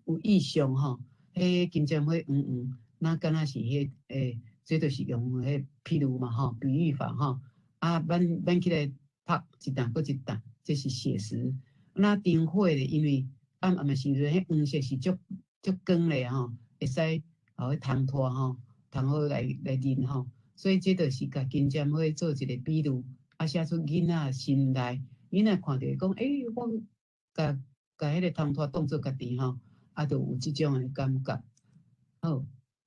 有意象吼，彼金針花黃黃，那敢若是彼這就是用彼譬喻嘛吼，比喻法吼。啊，咱起來拍一擔閣一擔，這是寫實。那燈火咧，因為暗暗的時陣，彼黃色是足足光咧吼，會使予彼烘炭吼，烘好來來認吼。所以這就是共金針花做一個比喻，啊，寫出囡仔心內，囡仔看著會講，我共共彼個烘炭當做家己吼。啊，就有這種的感覺。好，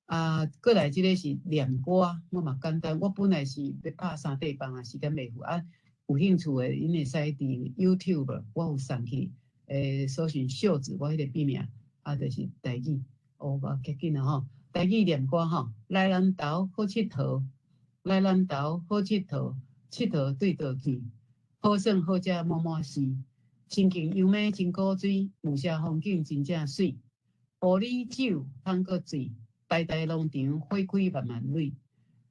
啊，過來這個是念歌，我嘛簡單。我本來是欲拍三塊放啊，時間袂赴啊。有興趣的，𪜶會使佇 YouTube，我有送去，搜尋秀子，我彼個筆名，啊，就是台語。哦，我較緊啊吼，台語念歌吼，來南投好𨑨迌，來南投好𨑨迌，𨑨迌對佗去，好耍好食滿滿是。親近優美真古錐，霧社風景真正媠。玻璃酒芳閣醉，台大農場花開萬萬蕊。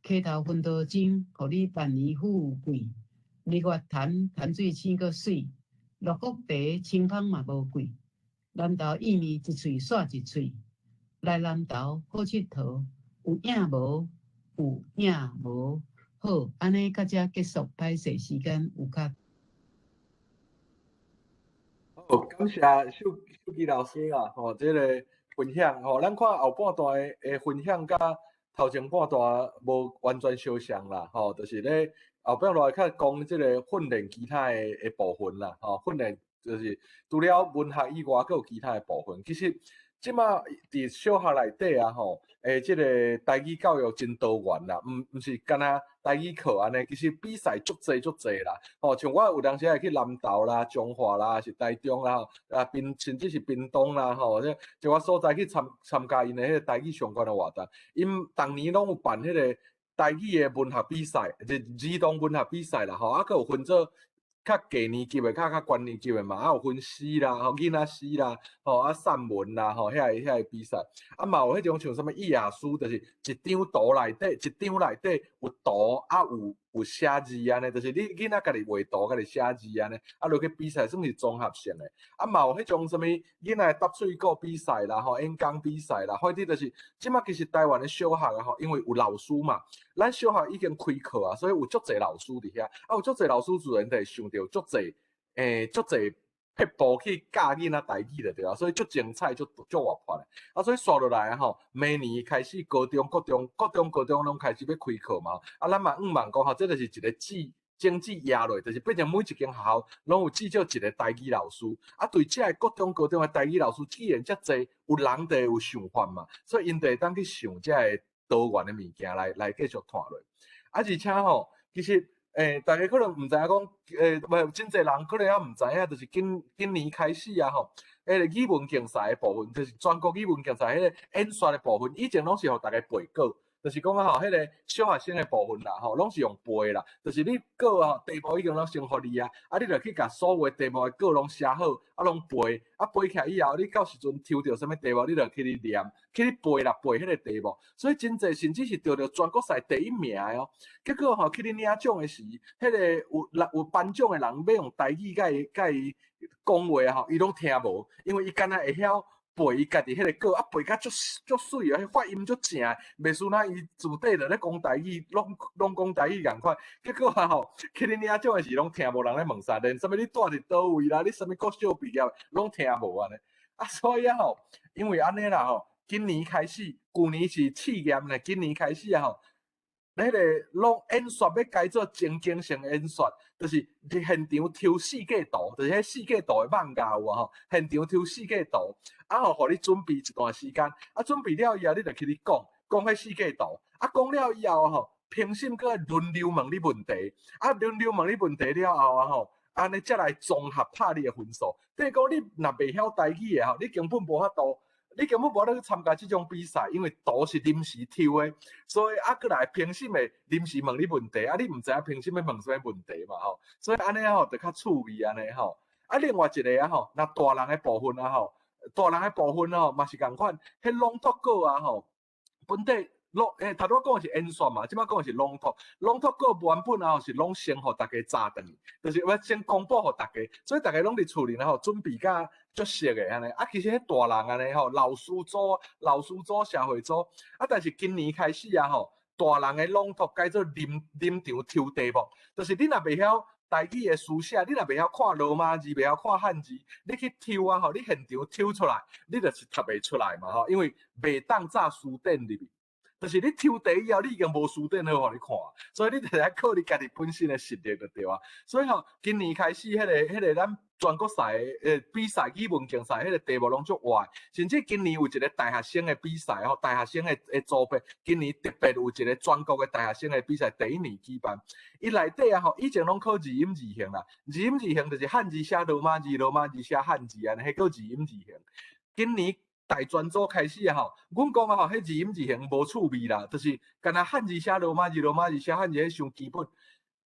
溪頭薰陶漿，予你萬年富貴。日月潭潭水清閣媠，鹿谷茶清芳嘛無貴。南投薏米一喙煞一喙，來南投好𨑨迌，有影無？有影無？好，按呢到遮結束，歹勢時間有較。好，感謝秀秀吉老師啊，吼，這個分享吼，咱看後半段的分享，佮頭前半段無完全相像啦，吼，就是咧後半段較講這個訓練其他的部分啦，吼，訓練就是除了文學以外，閣有其他的部分。其實這馬佇小學內底啊，吼，這個台語教育真多元啦，毋是干焦台語課按呢，其實比賽足濟足濟啦，吼，像我有當時會去南投啦、彰化啦，抑是台中啦，啊，甚至是屏東啦，吼，這一寡所在去參參加𪜶的彼個台語相關的活動，𪜶逐年攏有辦彼個台語的文學比賽，就兒童文學比賽啦，吼，啊，閣有分做較低年級的、較較懸年級的嘛，啊有分詩啦、吼囡仔詩啦、吼啊散文啦、吼遐个遐个比賽，啊嘛有彼種像啥物葉雅書，就是一張圖內底，一張內底有圖啊有有寫字按呢，就是你囡仔家己畫圖、家己寫字按呢，啊落去比賽算是綜合性的。啊嘛有彼種啥物囡仔答喙鼓比賽啦、吼演講比賽啦，反正就是這馬其實台灣的小學啊吼，因為有老師嘛，咱小學已經開課啊，所以有足濟老師佇遐，啊有足濟老師自然就會想著足濟，足濟撇步去教囡仔台語就對啊，所以足精彩、足足活潑的。啊，所以紲落來啊吼，明年開始高中、國中、國中、高中攏開始欲開課嘛。啊，咱嘛向望講吼，這就是一個種種子掖落，就是變成每一間學校攏有至少一個台語老師。啊，對這个國中、高中的台語老師，既然遮濟，有人就會有想法嘛，所以𪜶就會當去想這个多元的物件來來繼續傳落。啊，而且吼，其實。大家可能毋知影講，無真濟人可能猶毋知影，就是今今年開始啊吼，彼个語文競賽的部分，就是全國語文競賽彼个演說的部分，以前攏是予逐家背稿，就是講啊吼，彼個小學生的部分啦吼，攏是用背啦，就是你稿啊題目已經攏先予你啊，啊你就去共所有題目的稿攏寫好，啊攏背，啊背起來以後，你到時陣抽著啥物題目，你就去咧念，去咧背啦，背彼個題目。所以真濟甚至是得著全國賽第一名的哦。結果吼去咧領獎的時，彼個有有頒獎的人欲用台語共伊講話吼，伊攏聽無，因為伊敢若會曉背伊家己彼個稿，啊背甲足足媠啊，彼發音足正，袂輸若伊自底就咧講台語，攏攏講台語仝款。結果啊吼，去咧領獎的時攏聽無人咧問啥，連啥物你蹛佇佗位啦，你啥物國小畢業，攏聽無按呢。啊，所以啊吼，因為按呢啦吼，今年開始，舊年是試驗咧，今年開始啊吼，彼個攏演說欲改做情境性演說，就是佇現場抽設計圖，就是彼設計圖的網頁有無吼？現場抽設計圖，啊吼，予你準備一段時間，啊準備了以後，你就去咧講，講彼設計圖，啊講了以後吼，評審閣愛輪流問你問題，啊輪流問你問題了後啊吼，按呢才來綜合拍你的分數。等於講你若袂曉台語的吼，你根本無法度。你根本無法度去參加這種比賽，因為圖是臨時抽的，所以啊，閣來評審會臨時問你問題，啊，你毋知影評審欲問啥物問題嘛吼，所以按呢吼就較趣味按呢吼。啊，另外一個啊吼，若大人的部分啊吼，大人的部分吼嘛是仝款，彼朗讀稿啊吼，本底朗欸，頭拄仔講的是演說嘛，這擺講的是朗讀，朗讀稿原本啊是攏先予大家查轉去，就是欲先公布予大家，所以大家攏佇厝裡吼準備甲足熟的按呢。啊，其實彼大人按呢吼，老師組、老師組、社會組，啊，但是今年開始啊吼，大人的朗讀改做臨臨場抽題目，就是你若袂曉台語的書寫，你若袂曉看羅馬字，袂曉看漢字，你去抽啊吼，你現場抽出來，你就是讀袂出來嘛吼，因為袂當載辭典入去。就是你抽題以後，你已經無辭典好予你看，所以你就愛靠你家己本身的實力就對啊。所以吼，今年開始，彼個咱全國賽的比賽語文競賽，彼個題目攏足活，甚至今年有一個大學生的比賽吼，大學生的的組別，今年特別有一個全國的大學生的比賽，第一年舉辦。伊內底啊吼，以前攏考字音字形啦，字音字形就是漢字寫羅馬字，羅馬字寫漢字按呢，彼叫字音字形。今年大專組開始啊吼，阮講啊吼，彼字音字形無趣味啦，就是敢若漢字寫羅馬字，羅馬字寫漢字，彼傷基本。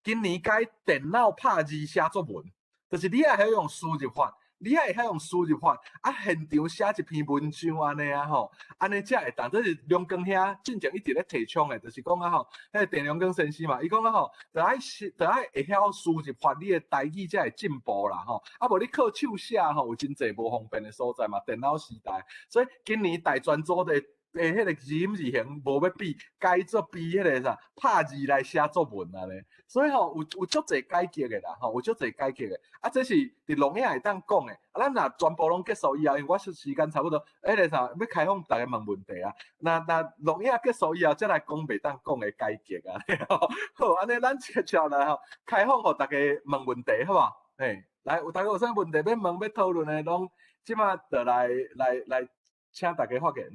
今年改電腦拍字寫作文，就是你愛曉用輸入法，你愛會曉用輸入法，啊現場寫一篇文章按呢啊吼，按呢才會當。這是龍光兄進前一直咧提倡的，就是講啊吼，彼個鄭龍光先生嘛，伊講啊吼，著愛著愛會曉輸入法，你的台語才會進步啦吼。啊無你靠手寫吼，有真濟無方便的所在嘛，電腦時代。所以今年大專組的彼個字音字形無欲比，改做比彼個啥拍字來寫作文按呢。所以吼有足濟改革的啦，吼有足濟改革的。啊，這是佇錄影會當講的。啊，咱若全部攏結束以後，因為我時間差不多，彼個啥欲開放逐家問問題啊。若若錄影結束以後，才來講袂當講的改革啊。好，按呢咱接下來吼，開放予逐家問問題，好無？嘿，來，有逐家有啥問題欲問、欲討論的，攏這馬就來來來，請大家發言。